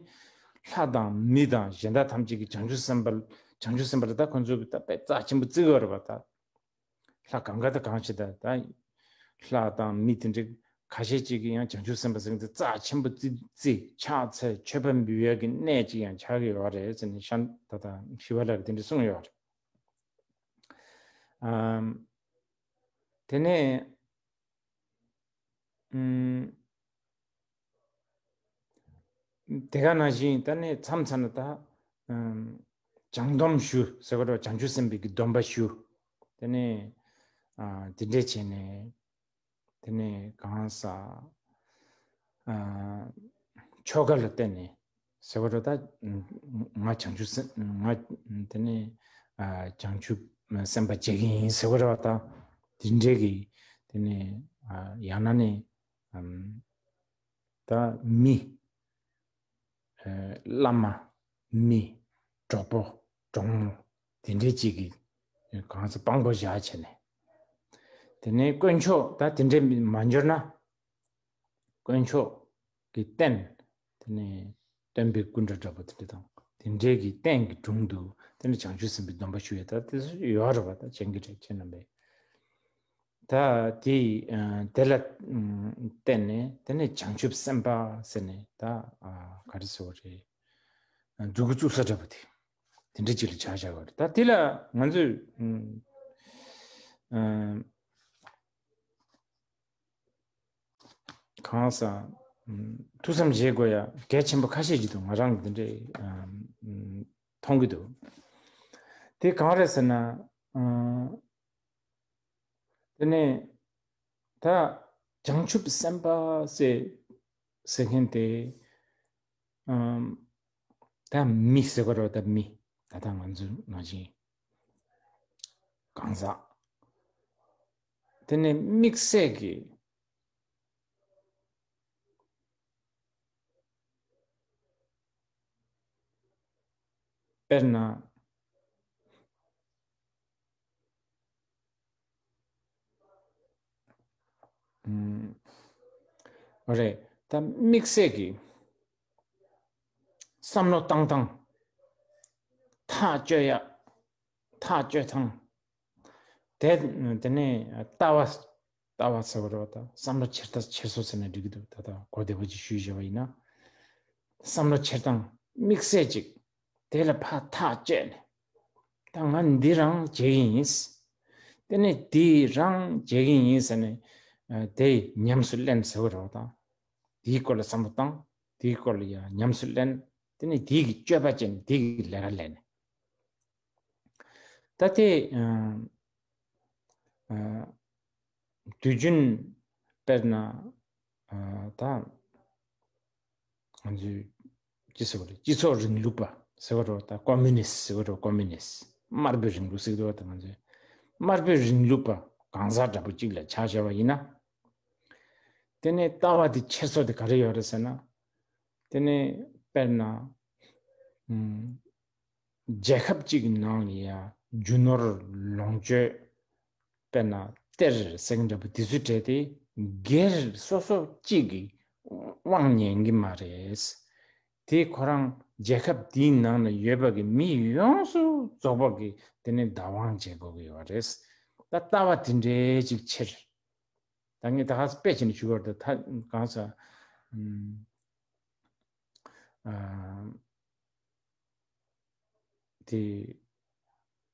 ལྷ་དང་མི་དང་གཞན་དག་ཐམས་ཅད་ཀྱིས་བྱང་ཆུབ་སེམས་དཔའ། བྱང་ཆུབ་སེམས་དཔའ་ལ་ད་ཁོ་ཚོ་གིས་ད་དཔེ་རྩ་ཆེན་པོ་བརྩི་གི་ཡོད་རེད་པ། ད་ལྷ་གང་ག་ད་གང་ཞིག་ད་ད་ལྷ་དང་མི་དེ་འདྲ་ཁ་ཤས་ཅིག་གིས་ཡང་བྱང་ཆུབ་སེམས་དཔའ་ཟེར་མཁན་དེ་རྩ་ཆེན་པོ་བརྩི་བརྩི། ཕྱག་འཚལ་མཆོད་པ་འབུལ་ཡག་གི་གནས་ཅིག་ཡང་ཆགས་ཀྱི་ཡོད་རེད་ཟེར་ནས་ཤན་ད་ད་ཞི་བ་ལྷ་གིས་དེ་འདྲ་གསུངས་ཡོད་རེད། ཨམ། དེ་ནས་ཨམ། དེ་ག་ནང་བཞིན་ད་ནི་མཚམས་མཚམས་ན་ད། ཨམ། བྱང་སྡོམ་ཞུ་ཟེར་བ་རེད། བྱང་ཆུབ་སེམས་དཔའི་གི་སྡོམ་པ་ཞུ། དེ་ནས་ཨ། དེ་འདྲས་བྱས་ནས། དེ་ནས་གང་ཟག་ཨ། ཆོ་ག་ལ་བརྟེན་ནས་ཟེར་བ་རེད། ད་ང་བྱང་ཆུབ་སེམས། ང་དེ་ནས་ཨ། བྱང་ཆུབ་སེམས་དཔའ་བྱེད་ཀྱི་ཡིན་ཟེར་བ་རེད། ད་དེ་འདྲས་ཀྱི་དེ་ནས་ཨ། ཡང་ན་ནི་ཨམ། ད་མི། ཨ། བླ་མ། མི། གྲོགས་པོ། གྲོགས་མོ། དེ་འདྲའི་གཅིག་གིས་གང་ཟག་དཔང་པོ་བཞག་བྱས་ནས། དེ་ནས་དཀོན་མཆོག་ད་དེ་འདྲའི་མ་འབྱོར་ན། དཀོན་མཆོག་གི་རྟེན། དེ་ནས་སྟོན་པའི་སྐུ་འདྲ་འདྲ་པོ་དེ་འདྲ་དང་། དེ་འདྲའི་གི་རྟེན་གྱི་དྲུང་དུ་དེ་ནས་བྱང་ཆུབ་སེམས་དཔའི་སྡོམ་པ་ཞུ་ཡས་ད་དེ་ཚོ་ཡོད་རེད་པ། ད་ཅན་གྱི་རེད་ཁྱེད་རྣམ་པས། ད་དེ་ཨ་དེ་ལ་ཨ་བརྟེན་ནས་དེ་ནས་བྱང་ཆུབ་སེམས་དཔའ་ཟེར་ནས་ད་ཨ་ག་རེ་ཟེར་བ་རེད། ཨ་མཛུབ་གུ་བཙུགས་ས་འདྲ་པོ་དེ། དེ་འདྲ་ཅིག་ལ་ཆ་བཞག་པ་རེད། ད་དེ་ལ་ང་ཚོས་ཨ་ཨ་གང་ཟག་ཨ་ཐུགས་བསམ་བཞེས་དགོས་ཡ་གལ་ཆེན་པོ་ཁ་ཤས་ཅིག་འདུག་ང་རང་གི་འདི་འདྲའི་ཨ་ཨ་མཐོང་གི་འདུག་དེ་གང་རེད་ཟེར་ན། ཨ། དེ་ནས་ད་བྱང་ཆུབ་སེམས་དཔའ་ཟེར་ཟེར་མཁན་དེ་ཨམ་ད་མི་ཟེར་བ་རེད། ད་མི་ད་ལྟ་ང་ཚོ་ནང་བཞིན་གང་ཟག་དེ་ནས་དམིགས་བསལ་གྱི་དཔེར་ན། ཨུམ། རེད། ད་དམིགས་བསལ་གྱི་བསམ་བློ་བཏང་སྟངས། ཐག་གཅོད་ཡ། ཐག་གཅོད་སྟངས། དེ་དེ་ནས་ལྟ་བ། ལྟ་བ་ཟེར་བ་རེད་པ། ད་བསམ་བློ་འཁྱེར་ཐག་འཁྱེར་སོ་ཟེར་ན་འགྲིག་གི་འདུག་ད་ལྟ་གོ་བདེ་པོ་ཅིག་ཞུས་བཞག་པ་ཡིན་ན། བསམ་བློ་འཁྱེར་སྟངས་དམིགས་བསལ་ཅིག་དེ་ལ་ཕར་ཐག་བཅད་ནས། ད་ང་འདི་རང་བྱེད་ཀྱི་ཡིན། དེ་ནས་འདི་རང་བྱེད་ཀྱི་ཡིན་ཟེར་ནས་ཨ་དེ་ཉམས་སུ་ལེན་ཟེར་བ་རེད་པ། ད་དེའི་སྐོར་ལ་བསམ་བློ་བཏང་། དེའི་སྐོར་ལ་ཡང་ཉམས་སུ་ལེན། དེ་ནས་དེའི་གི་སྤྱོད་པ་བྱས་ནས་དེའི་གི་ལས་ཀ་ལས་ནས། ད་དེ་ཨ་ཨ་དུས་རྒྱུན་དཔེར་ན་ཨ་ད་ང་ཚོས་ཅི་ཟེར་བ་རེད། སྤྱི་ཚོགས་རིང་ལུགས་པ་ཟེར་བ་རེད་པ། ད་ཀོ་མུ་ནིསྟ་ཟེར་བ་རེད་པ། ཀོ་མུ་ནིསྟ་དམར་པོའི་རིང་ལུགས་ཟེར་གྱི་འདུག་པ། ད་ང་ཚོས་དམར་པོའི་རིང་ལུགས་པ་གང་ཟག་འདྲ་པོ་གཅིག་ལ་ཆ་བཞག་པ་ཡིན་ན། དེ་ནས་ལྟ་བ་དེ་འཁྱེར་སོ་དེ་ག་རེ་ཡོད་རེད་ཟེར་ན། དེ་ནས་དཔེར་ན་ཨུམ། རྒྱལ་ཁབ་གཅིག་གི་ནང་ལ་ཡ་རྒྱུ་ནོར་ལོངས་སྤྱོད། དཔེར་ན་གཏེར་ཟེར་མཁན་འདྲ་པོ་དེ་ཚོའི་གྲས་དེ་སྒེར་སོ་སོ་གཅིག་གིས་དབང་ཉན་གྱི་མ་རེད། དེ་ཁོ་རང་རྒྱལ་ཁབ་དེའི་ནང་ན་ཡོད་པ་གི་མི་ཡོངས་སུ་རྫོགས་པ་གིས་དེ་ནས་བདག་དབང་བྱེད་དགོས་ཀྱི་ཡོད་རེད། ད་ལྟ་བ་དེ་འདྲའི་ཅིག་འཁྱེར། ད་ངས་ད་ག་ས་དཔེ་བྱས་ནས་ཞུ་བར་དུ་ད་གང་ས་ཨ། དེ་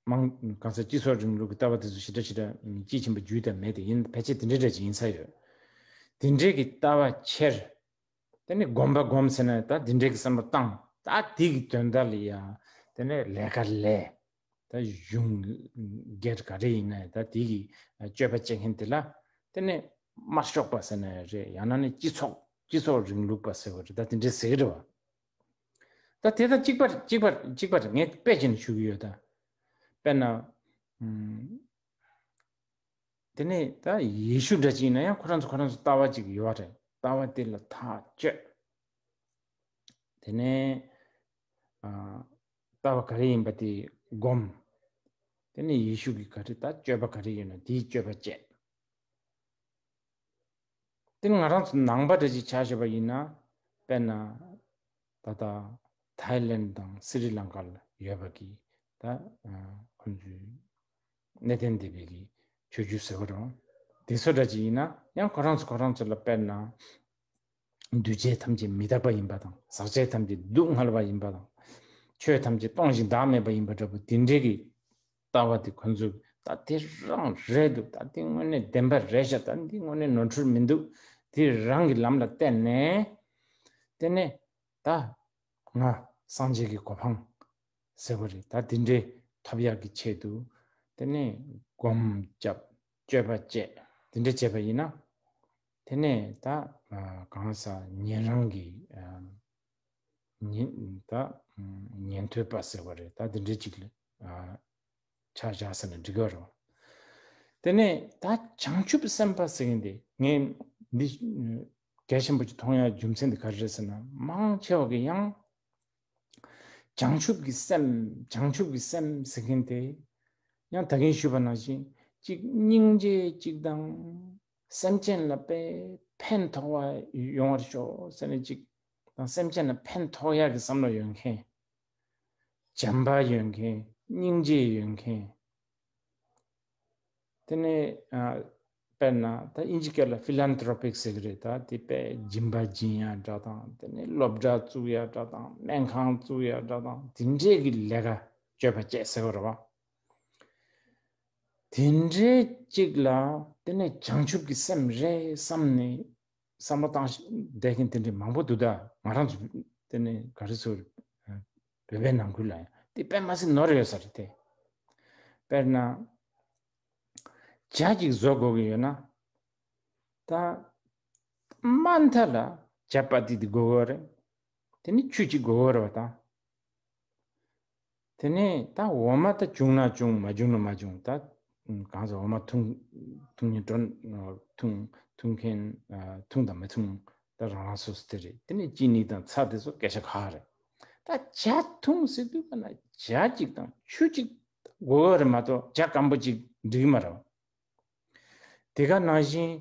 མང་གང་ས་སྤྱི་ཚོགས་རིང་ལུགས་ཀྱི་ལྟ་བ་དེ་ཚོ་ཞེ་དྲག་ཞེ་དྲག་དཔྱིས་ཕྱིན་པ་རྒྱུས་དང་མེད་དེ་ཡིན། ཕལ་ཆེར་དེ་འདྲའི་འདྲ་ཅིག་ཡིན་ས་ཡོད། དེ་འདྲའི་གི་ལྟ་བ་འཁྱེར། དེ་ནས་སྒོམ་པ་སྒོམ་ཟེར་ན་ད་དེ་འདྲའི་གི་བསམ་བློ་བཏང་། ད་དེ་གི་དོན་དག་ལ་ཡ་དེ་ནས་ལས་ཀ་ལས། ད་གཞུང་སྒེར་ག་རེ་ཡིན་ན་ད་དེ་གི་སྤྱོད་པ་བྱེད་མཁན་དེ་ལ་དེ་ནས་དམར་ཤོག་པ་ཟེར་ན་རེད། ཡང་ན་ནི་སྤྱི་ཚོགས་སྤྱི་ཚོགས་རིང་ལུགས་པ་ཟེར་བ་རེད། ད་དེ་འདྲའི་ཟེར་གི་རེད་བ། ད་དེ་དང་གཅིག་པ་གཅིག་པ་གཅིག་པ་རེད། ངས་དཔེ་བྱས་ནས་ཞུ་གི་ཡོད་ད། དཔེར་ན། ཨུམ། དེ་ནས་ད་ཡེ་ཤུ་འདྲ་ཅིག་ཡིན་ན་ཡང་ཁོ་རང་ཚོ་ཁོ་རང་ཚོ་ལྟ་བ་ཅིག་ཡོད་རེད། ལྟ་བ་དེ་ལ་ཐག་གཅོད། དེ་ནས་ཨ་ལྟ་བ་ག་རེ་ཡིན་པ་དེ་སྒོམ། དེ་ནས་ཡེ་ཤུ་གི་ག་རེ་ད་སྤྱོད་པ་ག་རེ་ཡོད་ན་དེའི་སྤྱོད་པ་བྱེད། དེ་ནི་ང་རང་ཚོ་ནང་པ་འདྲ་ཅིག་ཆ་བཞག་པ་ཡིན་ན། དཔེར་ན་ད་ལྟ་ཐའི་ལེན་དང་སི་རི་ལང་ཀ་ལ་ཡོད་པ་གི་ད་ཁོང་ཚོའི་གནས་བརྟན་སྡེ་པའི་གི་ཆོས་བརྒྱུད་ཟེར་བ་རེད། དེ་ཚོ་འདྲ་ཅིག་ཡིན་ན་ཡང་ཁོ་རང་ཚོ་ཁོ་རང་ཚོ་ལ་དཔེར་ན་འདུས་བྱས་ཐམས་ཅད་མི་རྟག་པ་ཡིན་པ་དང་། ཟག་བཅས་ཐམས་ཅད་སྡུག་བསྔལ་བ་ཡིན་པ་དང་། ཆོས་ཐམས་ཅད་སྟོང་ཞིང་བདག་མེད་པ་ཡིན་པ་འདྲ་པོ་དེ་འདྲའི་གི་ལྟ་བ་དེ་ཁོ་ཚོས་ད་དེ་རང་རེད་འདུག་ད་དེ་དངོས་གནས་བདེན་པ་རེད་ཤག་ད་འདི་དངོས་གནས་ནོར་འཁྲུལ་མི་འདུག་དེ་རང་གི་ལམ་ལ་བརྟེན་ནས། དེ་ནས་ད་ང་སངས་རྒྱས་ཀྱི་གོ་འཕང་ཟེར་བ་རེད། ད་དེ་འདྲའི་ཐོབ་ཡག་གི་ཆེད་དུ་དེ་ནས་སྒོམ་རྒྱབ། སྤྱོད་པ་བྱས། དེ་འདྲ་བྱས་པ་ཡིན་ན། དེ་ནས་ད་གང་ཟག་ཉན་རང་གི་ཉན་ད་ཉན་ཐོས་པ་ཟེར་བ་རེད། ད་དེ་འདྲའི་ཅིག་ལ་ཆ་བཞག་ཟེར་ན་འགྲིག་གི་རེད། དེ་ནས་ད་བྱང་ཆུབ་སེམས་དཔའ་ཟེར་མཁན་དེ་ངས་འདི་གལ་ཆེན་པོ་ཅིག་མཐོང་ཡག་རྒྱུ་མཚན་དེ་ག་རེ་རེད་ཟེར་ན། མང་ཆེ་བ་གིས་ཡང་ བྱང་ཆུབ་ཀྱི་སེམས། བྱང་ཆུབ་ཀྱི་སེམས་ཟེར་མཁན་དེ། ཡང་ད་གིན་ཞུས་པ་ནང་བཞིན་གཅིག་སྙིང་རྗེ་གཅིག་དང་། སེམས་ཅན་ལ་དཔེ་ཕན་ཐོགས་པ་ཡོང་བར་ཤོག་ཟེར་ནས་གཅིག་དང་། སེམས་ཅན་ལ་ཕན་ཐོགས་ཡག་གི་བསམ་བློ་ཡོད་མཁན། བྱམས་པ་ཡོད་མཁན། སྙིང་རྗེ་ཡོད་མཁན། དེ་ནས་ཨ། དཔེར་ན་ད་ཨིན་ཇི་སྐད་ལ་ཕི་ལན་ཐྲོ་པིག་ཟེར་གི་རེད། ད་དེ་དཔེ་སྦྱིན་པ་སྦྱིན་ཡ་འདྲ་དང་། དེ་ནས་སློབ་གྲྭ་བཙུགས་ཡ་འདྲ་དང་། སྨན་ཁང་བཙུགས་ཡ་འདྲ་དང་། དེ་འདྲས་ཀྱི་ལས་ཀ་སྤྱོད་པ་བྱེད་ཟེར་བ་རེད་བ། དེ་འདྲས་གཅིག་ལ་དེ་ནས་བྱང་ཆུབ་ཀྱི་སེམས་རེད་བསམ་ནས་བསམ་བློ་བཏང་བསྡད་མཁན་དེ་འདྲས་མང་པོ་འདུག་ད་ང་རང་ཚོ་དེ་ནས་ག་རེ་ཟེར། བོད་པའི་ནང་ཁུལ་ལ་ཡང་དེ་དཔེ་མ་སྲིད་ནོར་ཡོད་ས་རེད་དེ། དཔེར་ན། ཇ་གཅིག་བཟོ་དགོས་ཀྱི་ཡོད་ན། ད་མ་མཐའ་ལ་ཇ་པ་ཏི་དེ་དགོས་ཀྱི་རེད། དེ་ནི་ཆུ་གཅིག་དགོས་ཀྱི་རེད་བ་ད། དེ་ནས་ད་འོ་མ་ད་བྱུང་ན་བྱུང་། མ་བྱུང་ན་མ་བྱུང་། ད་གང་ཟེར། འོ་མ་འཐུང་འཐུང་མཁན་འགྲོ། འཐུང་འཐུང་མཁན་འཐུང་དང་མི་འཐུང་ད་རང་རང་སོ་སོ་དེ་རེད། དེ་ནས་ཅི་ནི་དང་ཚྭ་དེ་ཚོ་སྐད་ཆ་ཁག་རེད། ད་ཇ་འཐུང་ཟེར་དུས་ག་ན་ཇ་གཅིག་དང་ཆུ་གཅིག་དགོས་ཀྱི་རེད་མ་གཏོགས་ཇ་སྐམ་པོ་གཅིག་འགྲིག་གི་མ་རེད། དེ་ག་ནང་བཞིན་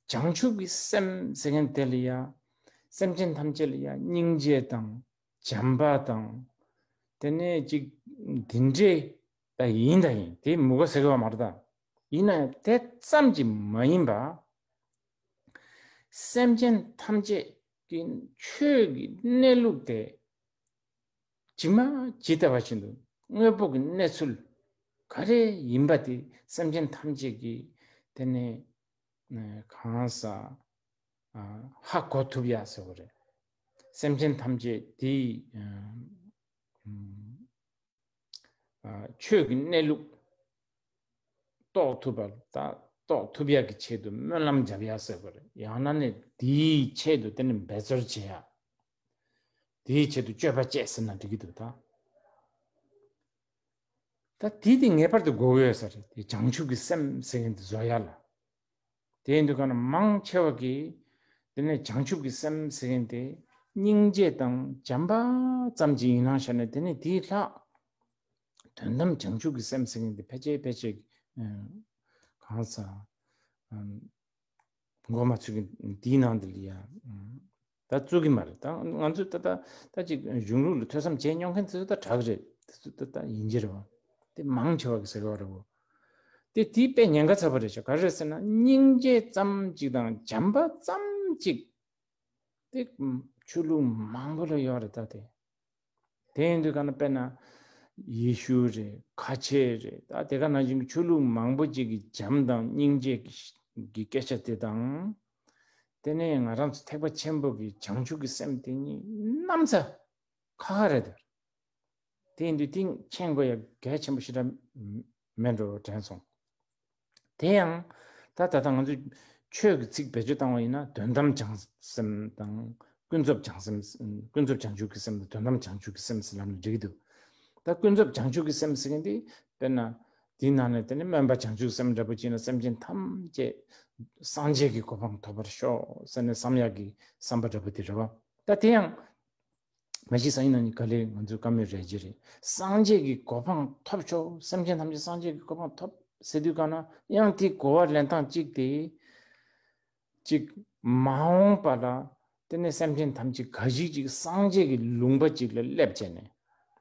བྱང་ཆུབ་ཀྱི་སེམས་ཟེར་མཁན་དེ་ལ་ཡ། སེམས་ཅན་ཐམས་ཅད་ལ་ཡ་སྙིང་རྗེ་དང་། བྱམས་པ་དང་། དེ་ནས་ཅིག་དེ་འདྲས་ད་ཡིན་ད་ཡིན། དེ་མི་དགོས་ཟེར་གི་བ་མ་རེད་ད། ཡིན་ན་ཡང་དེ་ཙམ་གྱིས་མ་ཡིན་པ། སེམས་ཅན་ཐམས་ཅད་ཀྱི་ཆོས་ཀྱི་གནས་ལུགས་དེ་ཇི་མ་ཇི་ལྟ་བ་བཞིན་དུ་དངོས་པོ་གི་གནས་ཚུལ་ག་རེ་ཡིན་པ་དེ་སེམས་ཅན་ཐམས་ཅད་ཀྱིས་དེ་ནས་གང་ཟག་ཧ་གོ་ཐུབ་ཡ་ཟེར་བ་རེད། སེམས་ཅན་ཐམས་ཅད་དེའི་ཆོས་ཀྱི་གནས་ལུགས་རྟོགས་ཐུབ་པ་དང་། རྟོགས་ཐུབ་ཡག་གི་ཆེད་དུ་སྨོན་ལམ་བརྒྱབ་ཡག་ཟེར་བ་རེད། ཡང་ན་ནི་དེའི་ཆེད་དུ་དེ་ནི་འབད་རྩོལ་བྱེད་ཡག་དེའི་ཆེད་དུ་སྤྱོད་པ་བྱེད་ཟེར་ན་འགྲིག་གི་འདུག་ད། ད་དེ་དེ་ངེས་པར་དུ་དགོས་ཡོད་ས་རེད། དེ་བྱང་ཆུབ་ཀྱི་སེམས་ཟེར་མཁན་དེ་བཟོ་ཡག་ལ། དེ་ཡིན་དུས་ག་ན་མང་ཆེ་བ་གིས་དེ་ནས་བྱང་ཆུབ་ཀྱི་སེམས་ཟེར་མཁན་དེ་སྙིང་རྗེ་དང་བྱམས་པ་ཙམ་གྱི་ཡིན་ནང་བཞག་ནས། དེ་ནས་དེའི་ལྷག་དོན་དམ་བྱང་ཆུབ་ཀྱི་སེམས་ཟེར་མཁན་དེ་ཕལ་ཆེར་ཕལ་ཆེར་གང་ཟག་མགོ་མ་ཚོས་ཀྱི་དེའི་ནང་དེ་ལ་ཡ། ད་བཙུགས་ཀྱི་མ་རེད། ད་ང་ཚོས་ད་ད་ད་ཅིག་གཞུང་ལུགས་ལ་ཐོས་བསམ་བྱས་མྱོང་མཁན་ཚོས་ད་དྲག་རེད། དེ་ཚོ་ད་ད་ཡིན་གྱི་རེད་བ། དེ་མང་ཆེ་བ་གི་ཟེར་གི་བ་རེད་བོ། དེ་དེའི་དཔེ་ཉེན་ཁ་ཚ་པོ་རེད་ཤག་ག་རེ་རེད་ཟེར་ན། སྙིང་རྗེ་ཙམ་ཅིག་དང་བྱམས་པ་ཙམ་ཅིག་དེ་ཆོས་ལུགས་མང་པོ་ལ་ཡོད་རེད་ད་དེ། དེ་ཡིན་དུས་ག་ན་དཔེར་ན་ཡེ་ཤུ་རེད། ཁ་ཆེ་རེད། ད་དེ་ག་ནང་བཞིན་གྱི་ཆོས་ལུགས་མང་པོ་ཅིག་གི་བྱམས་དང་སྙིང་རྗེ་གི་གི་སྐད་ཆ་དེ་དང་། དེ་ནས་ང་རང་ཚོ་ཐེག་པ་ཆེན་པོ་གི་བྱང་ཆུབ་ཀྱི་སེམས་དེ་གཉིས་གནམ་ས་ཁ་ཁ་རེད་དེ། དེ་ཡིན་དུས་དེ་མཁྱེན་དགོས་ཡ་གལ་ཆེན་པོ་ཞེ་དྲག་མེད་འགྲོ་དྲན་སོང་། དེ་ཡང་ད་ད་ལྟ་ང་ཚོས་ཆོས་ཀྱི་ཚིག་བེད་སྤྱོད་བཏང་བ་ཡིན་ན། དོན་དམ་བྱང་སེམས་དང་། ཀུན་རྫོབ་བྱང་སེམས། ཀུན་རྫོབ་བྱང་ཆུབ་ཀྱི་སེམས་དང་། དོན་དམ་བྱང་ཆུབ་ཀྱི་སེམས་ཟེར་ལབ་ནས་འགྲིག་གི་འདུག་ད་ཀུན་རྫོབ་བྱང་ཆུབ་ཀྱི་སེམས་ཟེར་མཁན་དེ་དཔེར་ན་དེའི་ནང་ནས་དེ་ནི་སྨོན་པ་བྱང་ཆུབ་སེམས་འདྲ་པོ་བྱས་ན། སེམས་ཅན་ཐམས་ཅད་སངས་རྒྱས་ཀྱི་གོ་འཕང་ཐོབ་པར་ཤོག་ཟེར་ནས་བསམ་ཡག་གི་བསམ་པ་འདྲ་པོ་དེ་རེད་བ། ད་དེ་ཡང་མ་གཞི་སང་ཉིན་ནང་ཉིན་ག་ལེ་ང་ཚོའི་བཀའ་མོལ་རེད་ཀྱི་རེད། སངས་རྒྱས་ཀྱི་གོ་འཕང་ཐོབ་ཆོག་སེམས་ཅན་ཐམས་ཅད་སངས་རྒྱས་ཀྱི་གོ་འཕང་ཐོབ་ཟེར་དུས་ག་ན་ཡང་དེའི་གོ་བ་ལེན་སྟངས་གཅིག་དེ། གཅིག་མ་འོངས་པ་ལ་དེ་ནས་སེམས་ཅན་ཐམས་ཅད་ག་ཞིག་ཅིག་སངས་རྒྱས་ཀྱི་ལུང་པ་ཅིག་ལ་སླེབས་བྱས་ནས།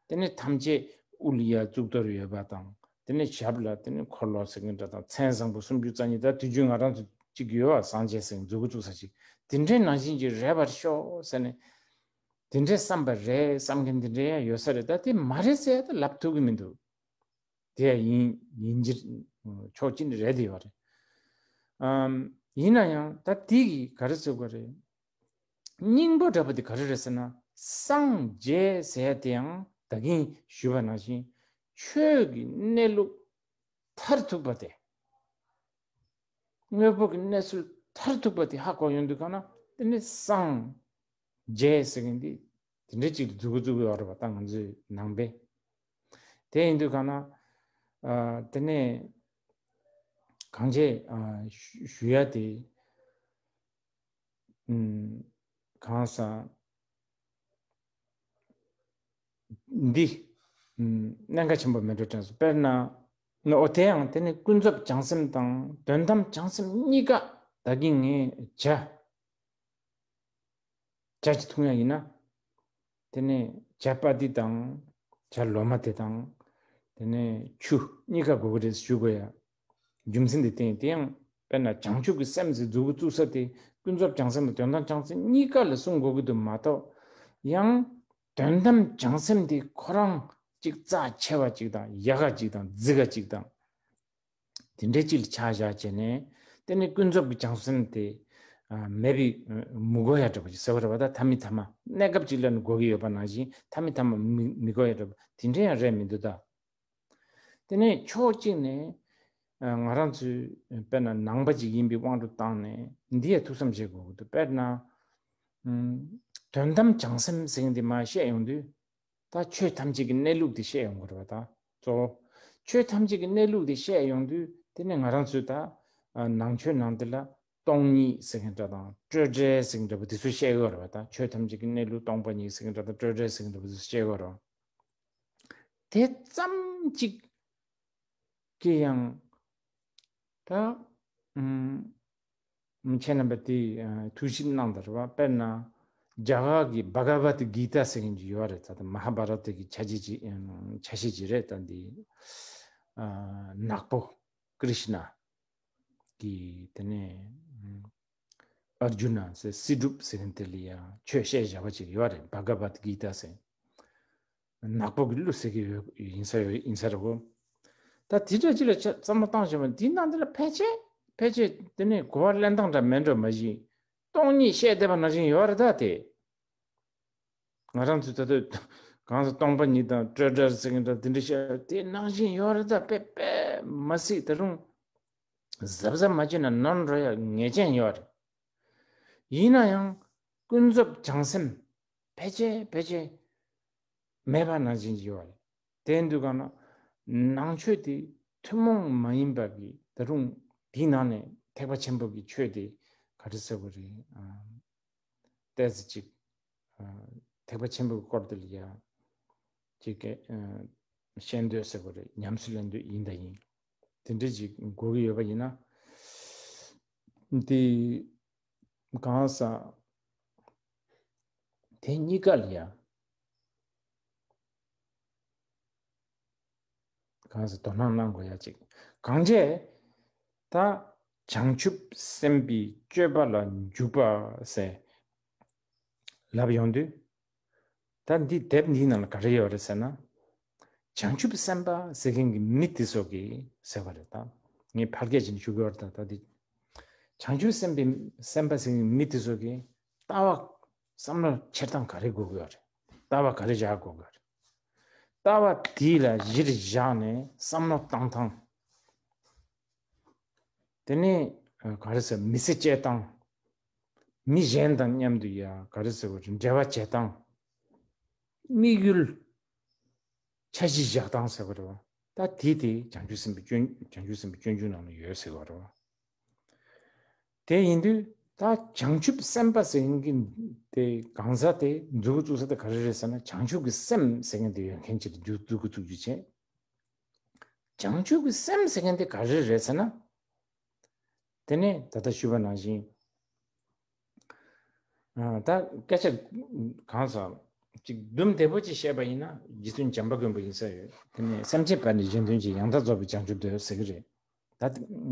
དེ་ནས་ཐམས་ཅད་དབུ་ལ་ཡ་གཙུག་ཏོར་ཡོད་པ་དང་། དེ་ནས་ཞབས་ལ་དེ་ནས་འཁོར་ལོ་ཟེར་མཁན་འདྲ་དང་། མཚན་བཟང་པོ་སུམ་ཅུ་རྩ་གཉིས། ད་དུས་རྒྱུན་ང་རང་ཚོ་གཅིག་ཡོད་པ། སངས་རྒྱས་ཟེར་མཁན་མཛུབ་གུ་བཙུགས་ས་ཅིག་དེ་འདྲའི་ནང་བཞིན་ཅིག་རེད་པར་ཤོག་ཟེར་ནས། དེ་འདྲའི་བསམ་པ་རེད་བསམ་མཁན་དེ་འདྲའི་ཡང་ཡོད་ས་རེད། ད་དེ་མ་རེད་ཟེར་ཡ་ད་ལབ་ཐུབ་ཀྱི་མི་འདུག་དེ་ཡང་ཡིན་ཡིན་གྱི་ཆོག་ཅི་རེད་དེ་ཡོད་རེད། ཨམ། ཡིན་ན་ཡང་ད་དེ་གི་ག་རེ་ཟེར་དགོས་རེད། སྙིང་པོ་འདྲ་པོ་དེ་ག་རེ་རེད་ཟེར་ན། སངས་རྒྱས་ཟེར་ཡ་དེ་ཡང་ད་གིན་ཞུས་པ་ནང་བཞིན་ཆོས་ཀྱི་གནས་ལུགས་མཐར་ཐུག་པ་དེ། དངོས་པོ་གི་གནས་ཚུལ་མཐར་ཐུག་པ་དེ་ཧ་གོ་ཡོང་དུས་ག་ན། དེ་ནི་སངས་རྒྱས་ཟེར་མཁན་དེ་དེ་འདྲ་ཅིག་ཏུ་མཛུབ་གུ་བཙུགས་ཡོད་རེད་པ། ད་ང་ཚོའི་ནང་པས། དེ་ཡིན་དུས་ག་ན། ཨ། དེ་ནས་གང་བྱས། ཨ། ཞུ་ཞུ་ཡ་དེ། ཨུམ། གང་ཟག་འདི་གནད་འགག་ཆེན་པོ་མེད་འགྲོ་དྲན་སོང་། དཔེར་ན་ནི་འོ་དེ་ཡང་དེ་ནི་ཀུན་རྫོབ་བྱང་སེམས་དང་དོན་དམ་བྱང་སེམས་གཉིས་ཀ་ད་གིན་ངས་བྱ་བྱ་ཅིག་འཐུང་ཡ་ཡིན་ན། དེ་ནས་བྱ་པ་ཏི་དང་བྱ་ལོ་མ་དེ་དང་། དེ་ནས་ཆུ་གཉིས་ཀ་དགོས་ཀྱི་རེད་ཞུ་དགོས་ཡ། རྒྱུ་མཚན་དེ་བསྟན་དེ་ཡང་དཔེར་ན་བྱང་ཆུབ་ཀྱི་སེམས་ཟེར་མཛུབ་གུ་བཙུགས་ས་དེ་ཀུན་རྫོབ་བྱང་སེམས་དང་དོན་དམ་བྱང་སེམས་གཉིས་ཀ་ལ་གསུང་དགོས་ཀྱི་འདུག་མ་གཏོགས། ཡང་དོན་དམ་བྱང་སེམས་དེ་ཁོ་རང་གཅིག་རྩ་ཆེ་བ་གཅིག་དང་ཡག་ག་གཅིག་དང་རྫིག་ག་གཅིག་དང་། དེ་འདྲའི་ཅིག་ལ་ཆ་བཞག་བྱས་ནས། དེ་ནི་ཀུན་རྫོབ་ཀྱི་བྱང་སེམས་དེ་ཨ་མེད་པའི་མི་དགོས་ཡ་འདྲ་པོ་ཅིག་ཟེར་བ་རེད་པ། ད་མཐའ་མི་མཐའ་མ་གནས་སྐབས་ཅིག་ལ་ནི་དགོས་ཀྱི་ཡོད་པ་ནང་བཞིན་མཐའ་མི་མཐའ་མ་མི་མི་དགོས་ཡ་འདྲ་པོ་དེ་འདྲའི་ཡང་རེད་མི་འདུག་ད། དེ་ནས་ཕྱོགས་གཅིག་ནས་ཨ་ང་རང་ཚོའི་དཔེར་ན་ནང་པ་ཅིག་ཡིན་པའི་དབང་དུ་བཏང་ནས་འདི་ཡ་ཐུགས་བསམ་བཞེས་དགོས་ཀྱི་འདུག་དཔེར་ན་ཨ་དོན་དམ་བྱང་སེམས་ཟེར་མཁན་འདི་མར་བཤད་ཡོང་དུས། ད་ཆོས་ཐམས་ཅད་ཀྱི་གནས་ལུགས་དེ་བཤད་ཡོང་གི་རེད་པ། ད་གཙོ་བོ་ཆོས་ཐམས་ཅད་ཀྱི་གནས་ལུགས་དེ་བཤད་ཡོང་དུས། དེ་ནས་ང་རང་ཚོས་ད་ཨ་ནང་ཆོས་ནང་དེ་ལ་སྟོང་ཉིད་ཟེར་མཁན་འདྲ་དང་སྤྲོས་བྲལ་ཟེར་མཁན་འདྲ་པོ་དེ་ཚོ་བཤད་ཡོད་རེད་པ། ད་ཆོས་ཐམས་ཅད་ཀྱི་གནས་ལུགས་སྟོང་པ་ཉིད་ཟེར་མཁན་འདྲ་དང་སྤྲོས་བྲལ་ཟེར་མཁན་འདྲ་པོ་དེ་ཚོ་བཤད་ཡོད་རེད་པ། དེ་ཙམ་གཅིག་གིས་ཡང་ད་ཨུམ། ཁྱེད་རྣམ་པ་དེ་ཨ་ཐུགས་ཞིབ་གནང་དང་རེད་པ། དཔེར་ན་རྒྱ་གར་གྱི་བྷ་ག་བད་གི་ཏཱ་ཟེར་མཁན་ཅིག་ཡོད་རེད། ད་ལྟ་མ་ཧཱ་བྷ་ར་ཏ་གི་ཆ་ཤས་ཅིག་ཨ་ཆ་ཤས་ཅིག་རེད། ད་འདི་ཨ་ནག་པོ་ཀྲིཤ་ན་གི་དེ་ནས་ཨར་ཇུ་ན་ཟེར་སྲིད་སྒྲུབ་ཟེར་མཁན་དེ་ལ་ཡང་ཆོས་བཤད་བཞག་པ་ཅིག་ཡོད་རེད། བྷ་ག་བད་གི་ཏཱ་ཟེར། ནག་པོ་གི་གླུ་ཟེར་གི་ཡོད་ཡིན་ས་ཡོད་ཡིན་ས་རེད་གོ། ད་དེ་འདྲ་ཅིག་ལ་ཆ་བསམ་བློ་བཏང་བྱས་པ་འདི་ནང་འདི་ལ་ཕལ་ཆེར་ཕལ་ཆེར་དེ་ནས་གོ་བ་ལེན་སྟངས་འདྲ་མེད་འགྲོ་མ་གཞི། སྟོང་ཉིད་བཤད་བསྡད་པ་ནང་བཞིན་ཡོད་རེད་ད་དེ། ང་རང་ཚོས་ད་ལྟ་གང་ཟེར་སྟོང་པ་ཉིད་དང་སྤྲོས་བྲལ་ཟེར་གི་འདྲ་དེ་འདྲ་བཤད་དེ་ནང་བཞིན་ཡོད་རེད་ད། དཔེ་དཔེ་མ་སྲིད་ད་རུང་གཟབ་གཟབ་མ་བྱས་ན་ནོར་འགྲོ་ཡ་ངེས་ཅན་ཡོད་རེད། ཡིན་ན་ཡང་ཀུན་རྫོབ་བྱང་སེམས་ཕལ་ཆེར་ཕལ་ཆེར་མེད་པ་ནང་བཞིན་ཡོད་རེད། དེ་འདུག་ག་ན་ནང་ཆོས་དེ་ཐུན་མོང་མ་ཡིན་པ་གི་ད་རུང་དེའི་ནང་ནས་ཐེག་པ་ཆེན་པོ་གི་ཆོས་དེ་ག་རེ་ཟེར་དགོས་རེད། ཨ་ཏོག་ཙམ་ཅིག་ཨ་ཐེག་པ་ཆེན་པོའི་སྐོར་དེ་ལ་ཡ་ཅིག་གི་ཨ་ཤེས་འདོད་ཟེར་དགོས་རེད། ཉམས་སུ་ལེན་འདོད་ཡིན་ད་ཡིན། དེ་འདྲ་ཅིག་དགོས་ཀྱི་ཡོད་པ་ཡིན་ན། དེ་གང་ཟག་དེ་གཉིས་ཀ་ལ་ཡ་གང་ཟག་དོ་སྣང་གནང་དགོས་ཡ་ཅིག་གང་བྱས་ད་བྱང་ཆུབ་སེམས་དཔའི་སྤྱོད་པ་ལ་འཇུག་པ་ཟེར་ལབ་ཡོང་དུས། ད་འདི་དེབ་འདིའི་ནང་ལ་ག་རེ་ཡོད་རེད་ཟེར་ན། བྱང་ཆུབ་སེམས་དཔའ་ཟེར་མཁན་གྱི་མི་དེ་ཚོ་གིས་ཟེར་བ་རེད་ད། ངས་ཕལ་སྐད་ཅིག་ནས་ཞུ་གི་ཡོད་རེད་ད། ད་འདི་བྱང་ཆུབ་སེམས་དཔའི་སེམས་དཔའ་ཟེར་མཁན་གྱི་མི་དེ་ཚོ་གིས་ལྟ་བ་བསམ་བློ་འཁྱེར་སྟངས་ག་རེ་དགོས་ཀྱི་ཡོད་རེད། ལྟ་བ་ག་རེ་བཞག་དགོས་ཀྱི་ཡོད་རེད། ལྟ་བ་དེ་ལ་གཞིར་བཞག་ནས་བསམ་བློ་བཏང་སྟངས། དེ་ནས་ག་རེ་ཟེར་མི་ཚེ་སྐྱེལ་སྟངས། མི་གཞན་དང་མཉམ་དུ་ཡ་ག་རེ་ཟེར་བ་རེད་འབྲེལ་བ་བྱེད་སྟངས། དམིགས་ཡུལ། འཆར་གཞི་བཞག་སྟངས་ཟེར་བ་རེད་བ། ད་དེ་དེ་བྱང་ཆུབ་སེམས་དཔའི་སྤྱོད་བྱང་ཆུབ་སེམས་དཔའི་སྤྱོད་འཇུག་ནང་ལ་ཡོད་ཟེར་བ་རེད་བ། དེ་ཡིན་དུས་ད་བྱང་ཆུབ་སེམས་དཔའ་ཟེར་མཁན་དེ་གང་ཟག་དེ་མཛུབ་གུ་བཙུགས་ས་དེ་ག་རེ་རེད་ཟེར་ན། བྱང་ཆུབ་ཀྱི་སེམས་ཟེར་མཁན་དེ་ཡོད་མཁན་ཅིག་ཏུ་མཛུབ་གུ་བཙུགས་རྒྱུ་བྱས། བྱང་ཆུབ་ཀྱི་སེམས་ཟེར་མཁན་དེ་ག་རེ་རེད་ཟེར་ན། དེ་ནས་ད་ལྟ་ཞུས་པ་ནང་བཞིན། ཨ་ད་སྐད་ཆ་གང་ཟག་ཅིག་དུམ་བདེ་པོ་ཅིག་བཤད་པ་ཡིན་ན་རྗེ་བཙུན་བྱམས་པ་མགོན་པོ་ཡིན་ས་ཡོད། དེ་ནས་སེམས་ཅན་པ་ནི་གཞན་དོན་གྱི་ཡང་དག་རྫོགས་པའི་བྱང་ཆུབ་འདོད་ཟེར་གི་རེད། ད་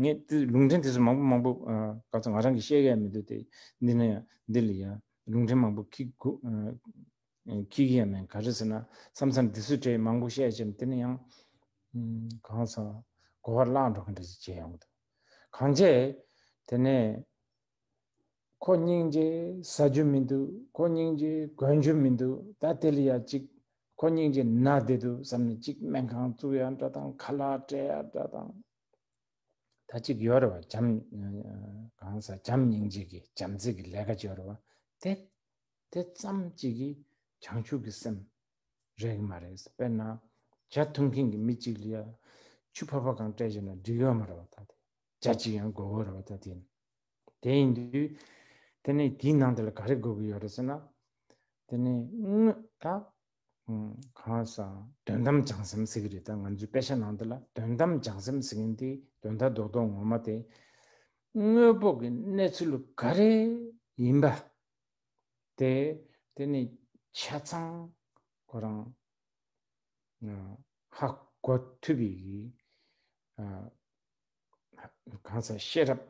ངས་དེ་ལུང་འདྲེན་དེ་ཚོ་མང་པོ་མང་པོ་ཨ་ག་ཚོད་ང་རང་གིས་བཤད་ཡ་མི་འདུག་དེ་འདི་ནས་ཡང་འདི་ལ་ཡང་ལུང་འདྲེན་མང་པོ་ཁྱི་གུ་ཨ་ཁྱི་གི་ཡ་མེད། ག་རེ་ཟེར་ན་མཚམས་མཚམས་འདི་ཚོའི་གྲས་མང་པོ་བཤད་ཀྱང་དེ་ནས་ཡང་ཨ་གང་ཟག་གོ་བ་བརླག་འགྲོ་གི་འདྲ་ཞིག་བྱས་ཡོང་གི་འདུག་གང་བྱས་དེ་ནས། ཁོ་སྙིང་རྗེ་ཟ་རྒྱུ་མི་འདུག་ཁོ་སྙིང་རྗེ་གོན་རྒྱུ་མི་འདུག་ད་དེ་ལ་ཡ་གཅིག་ཁོ་སྙིང་རྗེ་ན་བསྡད་འདུག་བསམ་ནས་གཅིག་སྨན་ཁང་བཙུགས་ཡ་འདྲ་དང་། ཁ་ལག་སྤྲད་ཡ་འདྲ་དང་། ད་གཅིག་ཡོད་རེད་བ། བྱམས་གང་ཟག་བྱམས་སྙིང་རྗེ་གི་བྱམས་བརྩེ་གི་ལས་ཀ་ཅིག་ཡོད་རེད་བ། དེ་དེ་ཙམ་གཅིག་གིས་བྱང་ཆུབ་ཀྱི་སེམས་རེད་གི་མ་རེད། དཔེར་ན་ཇ་འཐུང་མཁན་གྱི་མི་གཅིག་ལ་ཡ་ཆུ་ཕོར་པ་གང་སྤྲད་བྱས་ན་འགྲིག་ཡོད་མ་རེད་བ། ད་དེ་ཇ་གཅིག་ཡང་དགོས་ཀྱི་རེད་བ། ད་དེ་དེ་ཡིན་དུས་དེ་ནས་དེའི་ནང་དེ་ལ་ག་རེ་དགོས་ཀྱི་ཡོད་རེད་ཟེར་ན། དེ་ནས་དངོས་ད་ གང་ཟག་དོན་དམ་བྱང་སེམས་ཟེར་གྱི་རེད། ད་ང་ཚོའི་དཔེ་ཆ་ནང་དུ་ལ་དོན་དམ་བྱང་སེམས་ཟེར་མཁན་དེ་དོན་དག་རྡོག་རྡོག་ངོ་མ་དེ་དངོས་པོ་གི་གནས་ཚུལ་ག་རེ་ཡིན་པ་དེ་དེ་ནི་ཆ་ཚང་ཁོ་རང་ཧ་གོ་ཐུབ་པའི་གང་ཟག་ཤེས་རབ་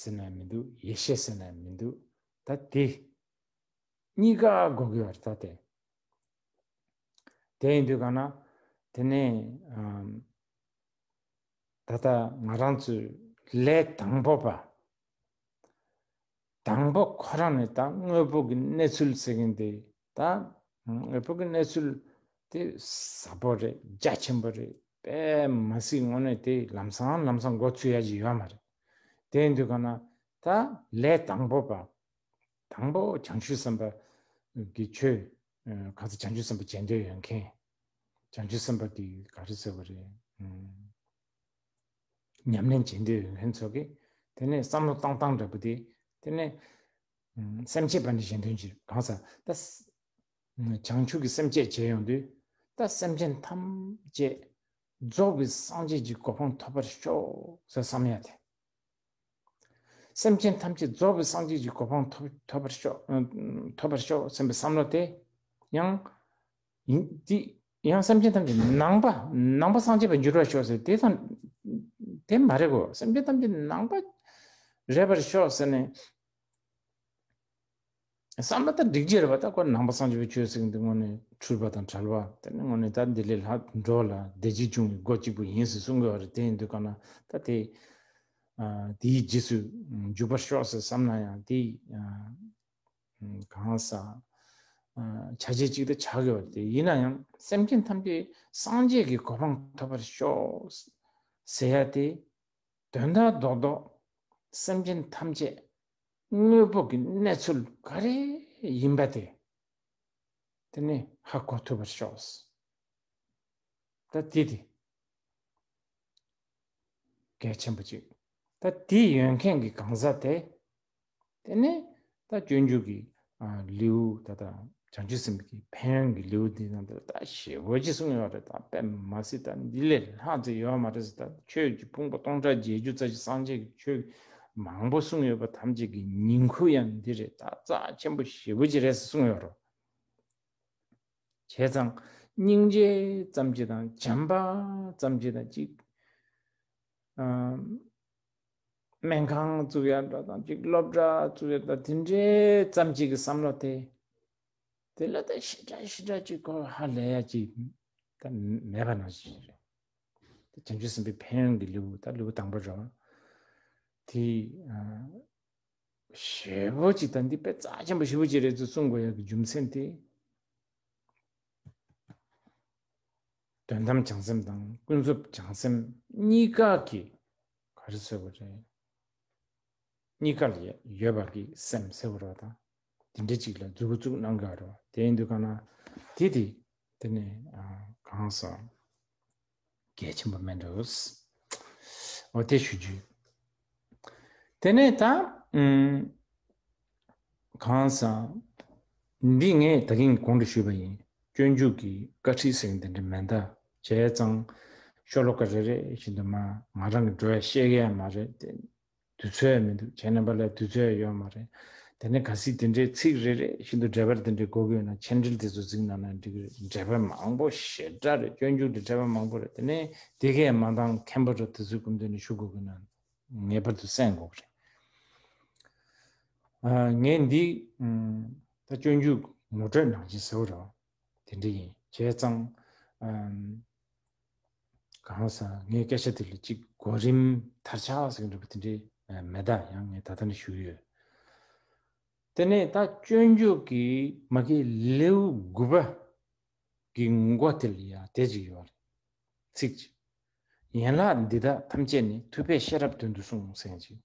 ཟེར་ན་མི་འདུག་ཡེ་ཤེས་ཟེར་ན་མི་འདུག་ད་དེ་གཉིས་ཀ་དགོས་ཀྱི་ཡོད་རེད། ད་དེ་དེ་ཡིན་དུས་ག་ན་དེ་ནས་ད་ལྟ་ང་རང་ཚོའི་ལས་དང་པོ་པ། དང་པོ་ཁོ་རང་ནས་ད་དངོས་པོ་གི་གནས་ཚུལ་ཟེར་མཁན་དེ་ད་དངོས་པོ་གི་གནས་ཚུལ་དེ་ཟབ་པོ་རེད། རྒྱ་ཆེན་པོ་རེད། དཔེ་མ་སྲིད་དངོས་གནས་དེ་ལམ་སང་ལམ་སང་མགོ་ཚོས་ཡ་ཅིག་ཡོད་མ་རེད། དེ་ཡིན་དུས་ག་ན་ད་ལས་དང་པོ་པ། དང་པོ་བྱང་ཆུབ་སེམས་དཔའ་གི་ཆོས་ག་ཚོད་བྱང་ཆུབ་སེམས་དཔའ་བྱེད་འདོད་ཡོད་མཁན། བྱང་ཆུབ་སེམས་དཔའ་གི་ག་རེ་ཟེར་བ་རེད། ཉམས་ལེན་བྱེད་འདོད་ཡོད་མཁན་ཚོ་གིས་དེ་ནས་བསམ་བློ་བཏང་སྟངས་འདྲ་པོ་དེ་དེ་ནས་སེམས་བསྐྱེད་པ་ནི་གཞན་དོན་ཕྱིར། གང་ཟག་ད་བྱང་ཆུབ་ཀྱི་སེམས་བསྐྱེད་བྱས་ཡོང་དུས་ད་སེམས་ཅན་ཐམས་ཅད་རྫོགས་པའི་སངས་རྒྱས་ཀྱི་གོ་འཕང་ཐོབ་པར་ཤོག་ཟེར་བསམ་ཡ་དེ། སེམས་ཅན་ཐམས་ཅད་རྫོགས་པའི་སངས་རྒྱས་ཀྱི་གོ་འཕང་ཐོབ་ཐོབ་པར་ཤོག་ཐོབ་པར་ཤོག་སེམས་པའི་བསམ་བློ་དེ་ཡང་ཡིན་དེ་ཡང་སེམས་ཅན་ཐམས་ཅད་ནང་པ་ནང་པ་སངས་རྒྱས་པར་འགྱུར་བར་ཤོག་ཟེར་དེ་དང་དེ་མ་རེད་གོ། སེམས་ཅན་ཐམས་ཅད་ནང་པ་རེད་པར་ཤོག་ཟེར་ནས་བསམ་པ་ད་འགྲིག་རྒྱུ་རེད་པ། ད་ཁོ་ནང་པ་སངས་རྒྱས་པའི་ཆོས་ཟེར་གྱི་འདུག་དངོས་གནས་འཁྲུལ་པ་དང་བྲལ་བ་དེ་ནི་དངོས་གནས་ད་འདི་ལས་ལྷག་འགྲོ་ལ་བདེ་སྐྱིད་འབྱུང་བའི་སྒོ་གཅིག་པུ་ཡིན་ཟེར་གསུང་གི་བ་རེད། དེ་ཡིན་དུས་ག་ན་ད་དེ་དེའི་རྗེས་སུ་འཇུག་པར་ཤོག་ཟེར་བསམ་ན་ཡང་དེ་གང་ཟག་ཆ་ཤས་གཅིག་ད་ཆགས་ཀྱི་བ་རེད། དེ་ཡིན་ན་ཡང་སེམས་ཅན་ཐམས་ཅད་སངས་རྒྱས་ཀྱི་གོ་འཕང་ཐོབ་པར་ཤོག་ཟེར་ཡ་དེ་དོན་དག་རྡོག་རྡོག་སེམས་ཅན་ཐམས་ཅད་དངོས་པོ་གི་གནས་ཚུལ་ག་རེ་ཡིན་པ་དེ་དེ་ནི་ཧ་གོ་ཐུབ་པར་ཤོག་ད་དེ་དེ་གལ་ཆེན་པོ་གཅིག་ད་དེ་ཡོད་མཁན་གྱི་གང་ཟག་དེ་དེ་ནས་ད་སྤྱོད་འཇུག་གི་ལེའུ་ད་ལྟ་བྱང་ཆུབ་སེམས་དཔའི་ཕན་ཡོན་གྱི་ལེའུ་འདི་ནང་དུ་ད་ཞེ་པོ་ཅིག་གསུངས་ཡོད་རེད། ད་དཔེ་མ་སྲིད་ད་འདི་ལས་ལྷག་ཙམ་ཡོད་མ་རེད་ཟེར། ད་ཆོས་ཀྱི་ཕུང་པོ་སྟོང་ཕྲག་བརྒྱད་ཅུ་རྩ་བཞི་སངས་རྒྱས་ཀྱི་ཆོས་མང་པོ་གསུངས་ཡོད་པ་ཐམས་ཅད་ཀྱི་ཉིང་ཁུ་ཡང་འདི་རེད། ད་རྩ་ཆེན་པོ་ཞེ་པོ་ཅིག་རེད་ཟེར་གསུངས་ཡོད་རེད། བྱས་ཙང་སྙིང་རྗེ་ཙམ་ཅིག་དང་བྱམས་པ་ཙམ་ཅིག་དང་ཅིག་སྨན་ཁང་བཙུགས་ཡ་འདྲ་དང་ཅིག་སློབ་གྲྭ་བཙུགས་ཡ་འདྲ་དེ་འདྲའི་ཙམ་ཅིག་གི་བསམ་བློ་དེ་དེ་ལ་ད་ཞེ་དྲག་ཞེ་དྲག་ཅིག་གོ་ཧ་ལས་ཡ་ཅིག་ད་མེད་པ་ནང་བཞིན་རེད། ད་བྱང་ཆུབ་སེམས་དཔའི་ཕན་ཡོན་གྱི་ལེའུ་ད་ལེའུ་དང་པོ་རེད་བ། དེ་ཞེ་པོ་ཅིག་ད་འདི་དཔེ་རྩ་ཆེན་པོ་ཞེ་པོ་ཅིག་རེད་ཚུལ་གསུང་དགོས་ཡ་གི་རྒྱུ་མཚན་དེ། དོན་དམ་བྱང་སེམས་དང་ཀུན་རྫོབ་བྱང་སེམས་གཉིས་ཀ་གི་ག་རེ་ཟེར་བ་རེད། གཉིས་ཀ་ལ་ཡོད་པ་གི་སེམས་ཟེར་བ་རེད་བ་དང་། དེ་འདྲ་ཅིག་ལ་མཛུབ་གུ་བཙུགས་གནང་གི་རེད་བ། དེ་ཡིན་དུས་ག་ན་དེ་དེ་དེ་ནས་གང་ཟག་གལ་ཆེན་པོ་མེད་འགྲོ། འོ་དེ་ཞུ་རྒྱུ། དེ་ནས་ད་ཨུམ། གང་ཟག་འདི་ངས་ད་གིན་གོང་དུ་ཞུས་པ་ཡིན། སྤྱོད་འཇུག་གི་བཀའ་ཁྲིད་ཟེར་མཁན་དེ་འདྲ་མེད་ད། བྱས་ཙང་ཤོ་ལོ་ཀ་རེ་རེ་བཞིན་དུ་མ་ང་རང་གི་འགྲོ་ཡ་བཤད་གི་ཡ་མ་རེད་དེ། དུས་ཚོད་ཡང་མི་འདུག་ཁྱེད་རྣམ་པ་ལ་དུས་ཚོད་ཡང་ཡོད་མ་རེད། དེ་ནས་གལ་སྲིད་དེ་འདྲའི་ཚིག་རེ་རེ་བཞིན་དུ་འགྲེལ་པ་དེ་འདྲའི་དགོས་ཀྱི་ཡོད་ན་མཆན་འགྲེལ་དེ་ཚོ་གཟིགས་གནང་ན་འགྲིག་གི་རེད། འགྲེལ་པ་མང་པོ་ཞེ་དྲག་རེད། སྤྱོད་འཇུག་དེ་འགྲེལ་པ་མང་པོ་རེད། དེ་ནས་དེ་གས་མ་འདང་མཁན་པོ་རེད། དེ་ཚོའི་སྐུ་མདུན་ནས་ཞུ་དགོས་ཀྱི་ན་ངེས་པར་དུ་གསན་དགོས་ཀྱི་རེད། ངས་འདི་ད་སྤྱོད་འཇུག་ངོ་སྤྲོད་ནང་བཞིན་ཟེར་བ་རེད། དེ་འདྲ་ཡིན། བྱས་ཙང་གང་ཟག་ངའི་སྐད་ཆ་དེ་ལ་གཅིག་གོ་རིམ་མཐར་ཆགས་ཟེར་གྱི་འདུག་པ་དེ་འདྲའི་མེད། ད་ཡང་ངས་ད་ལྟ་ནས་ཞུས་ཡོད། དེ་ནས་ད་སྤྱོད་འཇུག་གི་མ་གི་ལེའུ་དགུ་པ་གི་མགོ་དེ་ལ་ཡང་དེ་ཅིག་ཡོད་རེད། ཚིག་ཅིག་ཡན་ལག་འདི་དག་ཐམས་ཅད་ནི་ཐུབ་པས་ཤེས་རབ་དོན་དུ་གསུངས་ཟེར་མཁན་ཅིག་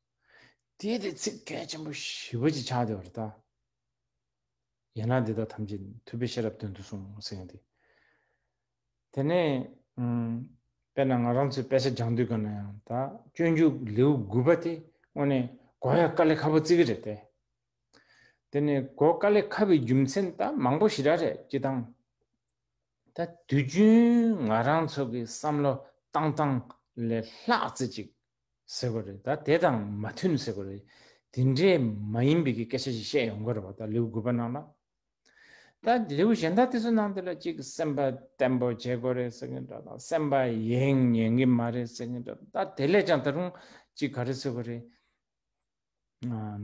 དེ་དེ་ཚིག་གལ་ཆེན་པོ་ཞེ་པོ་ཅིག་ཆགས་བསྡད་པ་རེད་ད། ཡན་ལག་འདི་དག་ཐམས་ཅད་ཐུབ་པས་ཤེས་རབ་དོན་དུ་གསུངས་ཟེར་ཡང་དེ། དེ་ནས་དཔེར་ན་ང་རང་ཚོའི་དཔེ་ཆ་སྦྱང་དུས་ག་ན་ཡང་ད་སྤྱོད་འཇུག་ལེའུ་དགུ་པ་དེ་དངོས་གནས་གོ་ཡ་དཀའ་ལས་ཁག་པོ་བརྩི་གི་རེད་དེ། དེ་ནས་གོ་དཀའ་ལས་ཁག་པའི་རྒྱུ་མཚན་ད་མང་པོ་ཞེ་དྲག་རེད། སྤྱིར་བཏང་ ད་དུས་རྒྱུན་ང་རང་ཚོ་གི་བསམ་བློ་བཏང་སྟངས་ལས་ལྷག་ཙི་ཅིག་ཟེར་དགོས་རེད། ད་དེ་དང་མ་མཐུན་ཟེར་དགོས་རེད། དེ་འདྲའི་མ་ཡིན་པའི་གི་སྐད་ཆ་ཞིག་བཤད་ཡོང་གི་རེད་བ། ད་ལེའུ་དགུ་པ་ནང་ལ། ད་ལེའུ་གཞན་དག་དེ་ཚོ་ནང་དེ་ལ་ཅིག་སེམས་པ་བརྟན་པོ་བྱེད་དགོས་རེད་ཟེར་མཁན་འདྲ་དང་། སེམས་པ་ཡེངས་ཉན་གི་མ་རེད་ཟེར་མཁན་འདྲ་དང་། ད་དེ་ལས་ཀྱང་ད་རུང་ཅིག་ག་རེ་ཟེར་དགོས་རེད།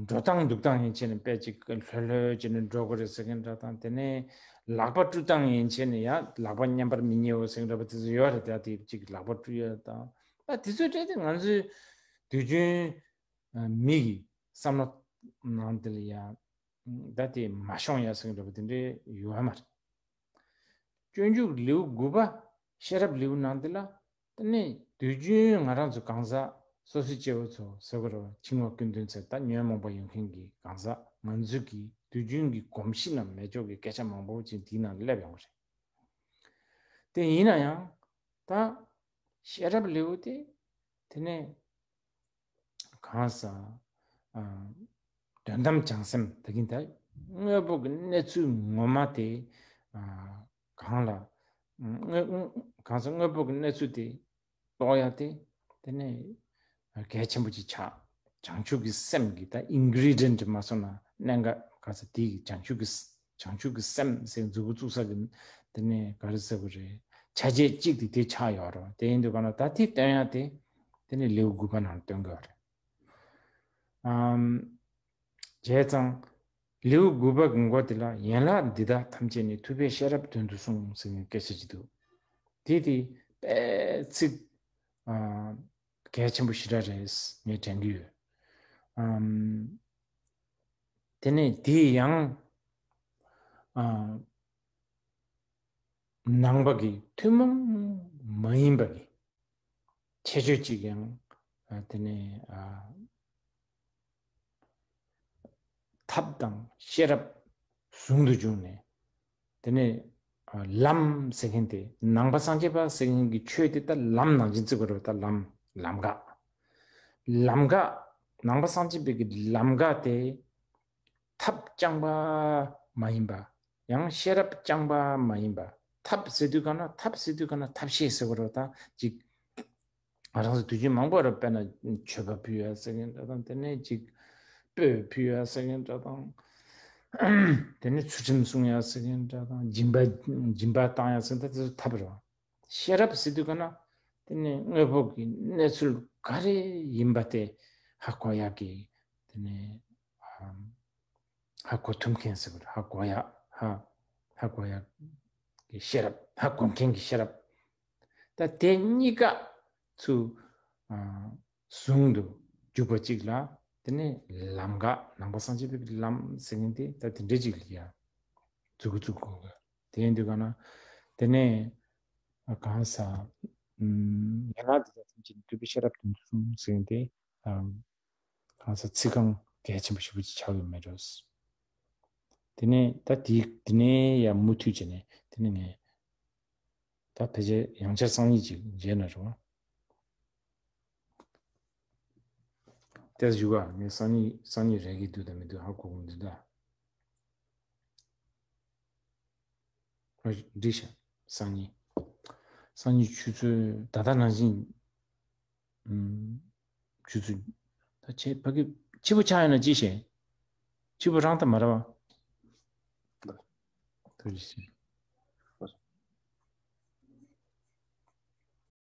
འགྲོ་སྟངས་འདུག་སྟངས་ཡན་ཆད་ནས་དཔེ་ཅིག་ལྷོད་ལྷོད་བྱས་ནས་འགྲོ་དགོས་རེད་ཟེར་མཁན་འདྲ་དང་། དེ་ནས་ལག་པ་བཀྲུ་སྟངས་ཡན་ཆད་ནས་ཡང་ལག་པ་མཉམ་པར་མི་ཉལ་བ་ཟེར་མཁན་འདྲ་པོ་དེ་ཚོ་ཡོད་རེད། ད་དེ་ཅིག་ལག་པ་བཀྲུ་ཡ་དང་། ད་དེ་ཚོའི་གྲས་དེ་ང་ཚོའི་དུས་རྒྱུན་མི་གི་བསམ་བློ་ནང་དེ་ལ་ཡ་ད་དེ་མ་ཤོང་ཡ་ཟེར་མཁན་འདྲ་པོ་དེ་འདྲའི་ཡོད་མ་རེད། སྤྱོད་འཇུག་ལེའུ་དགུ་པ་ཤེས་རབ་ལེའུ་ནང་འདི་ལ། དེ་ནས་དུས་རྒྱུན་ང་རང་ཚོ་གང་ཟག་སོ་སོའི་སྐྱེ་བོ་ཚོ་ཟེར་དགོས་རེད་བ། འཆིང་བ་ཀུན་ལྡན་ཚེ་ད་ཉོན་མོངས་པ་ཡོད་མཁན་གྱི་གང་ཟག་ང་ཚོ་གི་དུས་རྒྱུན་གྱི་གོམས་གཤིས་ནང་མེད་ཆོག་གི་སྐད་ཆ་མང་པོ་ཅིག་འདིའི་ནང་སླེབས་ཡོང་གི་རེད། དེ་ཡིན་ན་ཡང་ད་ཤེས་རབ་ལེའུ་དེ་དེ་ནས་གང་ཟག་ཨ། དོན་དམ་བྱང་སེམས་ད་གིན་ད་དངོས་པོ་གི་གནས་ཚུལ་ངོ་མ་དེ་ཨ། གང་ལ་དངོས་གང་ཟག་དངོས་པོ་གི་གནས་ཚུལ་དེ་རྟོགས་ཡ་དེ་དེ་ནས་གལ་ཆེན་པོ་ཅིག་ཆགས། བྱང་ཆུབ་ཀྱི་སེམས་ཀྱི་ད་ཨིན་གྷི་རི་ཌི་ཡན་མ་སོང་ན་གནད་འགག་ག་ས་དེ་གི་བྱང་ཆུབ་ཀྱི་བྱང་ཆུབ་ཀྱི་སེམས་ཟེར་མཛུབ་གུ་བཙུགས་ས་གི་དེ་ནས་ག་རེ་ཟེར་དགོས་རེད། ཆ་བྱད་གཅིག་དེ་དེ་ཆགས་ཡོད་རེད། དེ་ཡིན་དུས་ག་ན་ད་དེ་སྟོན་ཡ་དེ་དེ་ནས་ལེའུ་དགུ་པ་ནང་སྟོན་དགོས་རེད། ཨམ། བྱས་ཙང་ལེའུ་དགུ་པ་གི་མགོ་དེ་ལ་ཡན་ལག་འདི་དག་ཐམས་ཅད་ནི་ཐུབ་པས་ཤེས་རབ་དོན་དུ་གསུངས་ཟེར་ནས་སྐད་ཆ་ཅིག་འདུག་དེ་དེ་དཔེ་ཚིག་ཨ། གལ་ཆེན་པོ་ཞེ་དྲག་རེད་ངས་དྲན་གྱི་ཡོད། ཨམ། དེ་ནས་དེ་ཡང་ཨ། ནང་པ་གི་ཐུན་མོང་མ་ཡིན་པ་གི་ཁྱད་ཆོས་ཅིག་ཡང་ཨ། དེ་ནས་ཨ། ཐབས་དང་ཤེས་རབ་ཟུང་དུ་བྱུང་ནས། དེ་ནས་ཨ། ལམ་ཟེར་མཁན་དེ་ནང་པ་སངས་རྒྱས་པ་ཟེར་མཁན་གྱི་ཆོས་དེ་ད་ལམ་ནང་བཞིན་བརྩི་དགོས་རེད་པ། ད་ལམ་ལམ་ཁ། ལམ་ཁ། ནང་པ་སངས་རྒྱས་པའི་གི་ལམ་ཁ་དེ་ཐབས་རྐྱང་པ་མ་ཡིན་པ། ཡང་ཤེས་རབ་རྐྱང་པ་མ་ཡིན་པ། ཐབས་ཟེར་དུས་ག་ན་ཐབས་ཟེར་དུས་ག་ན་ཐབས་ཤེས་ཟེར་དགོས་རེད་པ། ད་ཅིག་ང་རང་ཚོ་དུས་རྒྱུན་མང་པོ་རེད། དཔེར་ན་མཆོད་པ་ཕུལ་ཡ་ཟེར་མཁན་འདྲ་དང་། དེ་ནས་ཅིག་སྤོས་ཕུལ་ཡ་ཟེར་མཁན་འདྲ་དང་། དེ་ནས་ཚུལ་ཁྲིམས་སྲུང་ཡ་ཟེར་མཁན་འདྲ་དང་། སྦྱིན་པ་སྦྱིན་པ་བཏང་ཡ་ཟེར་མཁན་ད་དེ་ཚོ་ཐབས་རེད་པ། ཤེས་རབ་ཟེར་དུས་ག་ན་དེ་ནས་དངོས་པོ་གི་གནས་ཚུལ་ག་རེ་ཡིན་པ་དེ་ཧ་གོ་ཡ་གི་དེ་ནས་ཧ་གོ་ཐུབ་མཁན་ཟེར་བ་རེད། ཧ་གོ་ཡ་ཧ་ཧ་གོ་ཡ་གི་ཤེས་རབ། ཧ་གོ་མཁན་གྱི་ཤེས་རབ། ད་དེ་གཉིས་ཀ་ཚུར་ཨ། ཟུང་དུ་འཇུག་པ་གཅིག་ལ་དེ་ནས་ལམ་ཁ། ནང་པ་སངས་རྒྱས་པའི་ལམ་ཟེར་མཁན་དེ་ད་དེ་འདྲ་གཅིག་ལ་ཡ་མཛུབ་གུ་བཙུགས་དགོས་གི། དེ་ཡིན་དུས་ག་ན་དེ་ནས་གང་ཟག་ཡན་ལག་འདི་དག་ཐམས་ཅད་ནི་ཐུབ་པས་ཤེས་རབ་དོན་དུ་གསུངས་ཟེར་མཁན་དེ་གང་ཟག་ཚིག་རྐང་གལ་ཆེན་པོ་ཞེ་པོ་ཅིག་ཆགས་ཡོད་མེད་འགྲོ། དེ་ནས་ད་དེ་དེ་ནས་ཡང་མུ་མཐུད་བྱས་ནས་དེ་ནས་ངས་ད་ཕལ་ཆེར་ཡང་བསྐྱར་སང་ཉིན་ཅིག་མཇལ་ན་རུང་། ཏེ་ཞུ་ག་ངས་སང་ཉིན་སང་ཉིན་རེ་གི་འདུག་དང་མི་འདུག་ཧ་གོ་གི་མི་འདུག་ད། འགྲིག་ཤག་སང་ཉིན། སང་ཉིན་ཆུ་ཚོད་ད་ལྟ་ནང་བཞིན། ཨུམ། ཆུ་ཚོད། ད་ཆེ་ཕ་གི་ཕྱི་པོ་ཆགས་ཡོད་ན་ཅི་ཤེས། ཕྱི་པོ་རང་ད་མ་ར་བ། ཐུགས་རྗེ་ཆེ།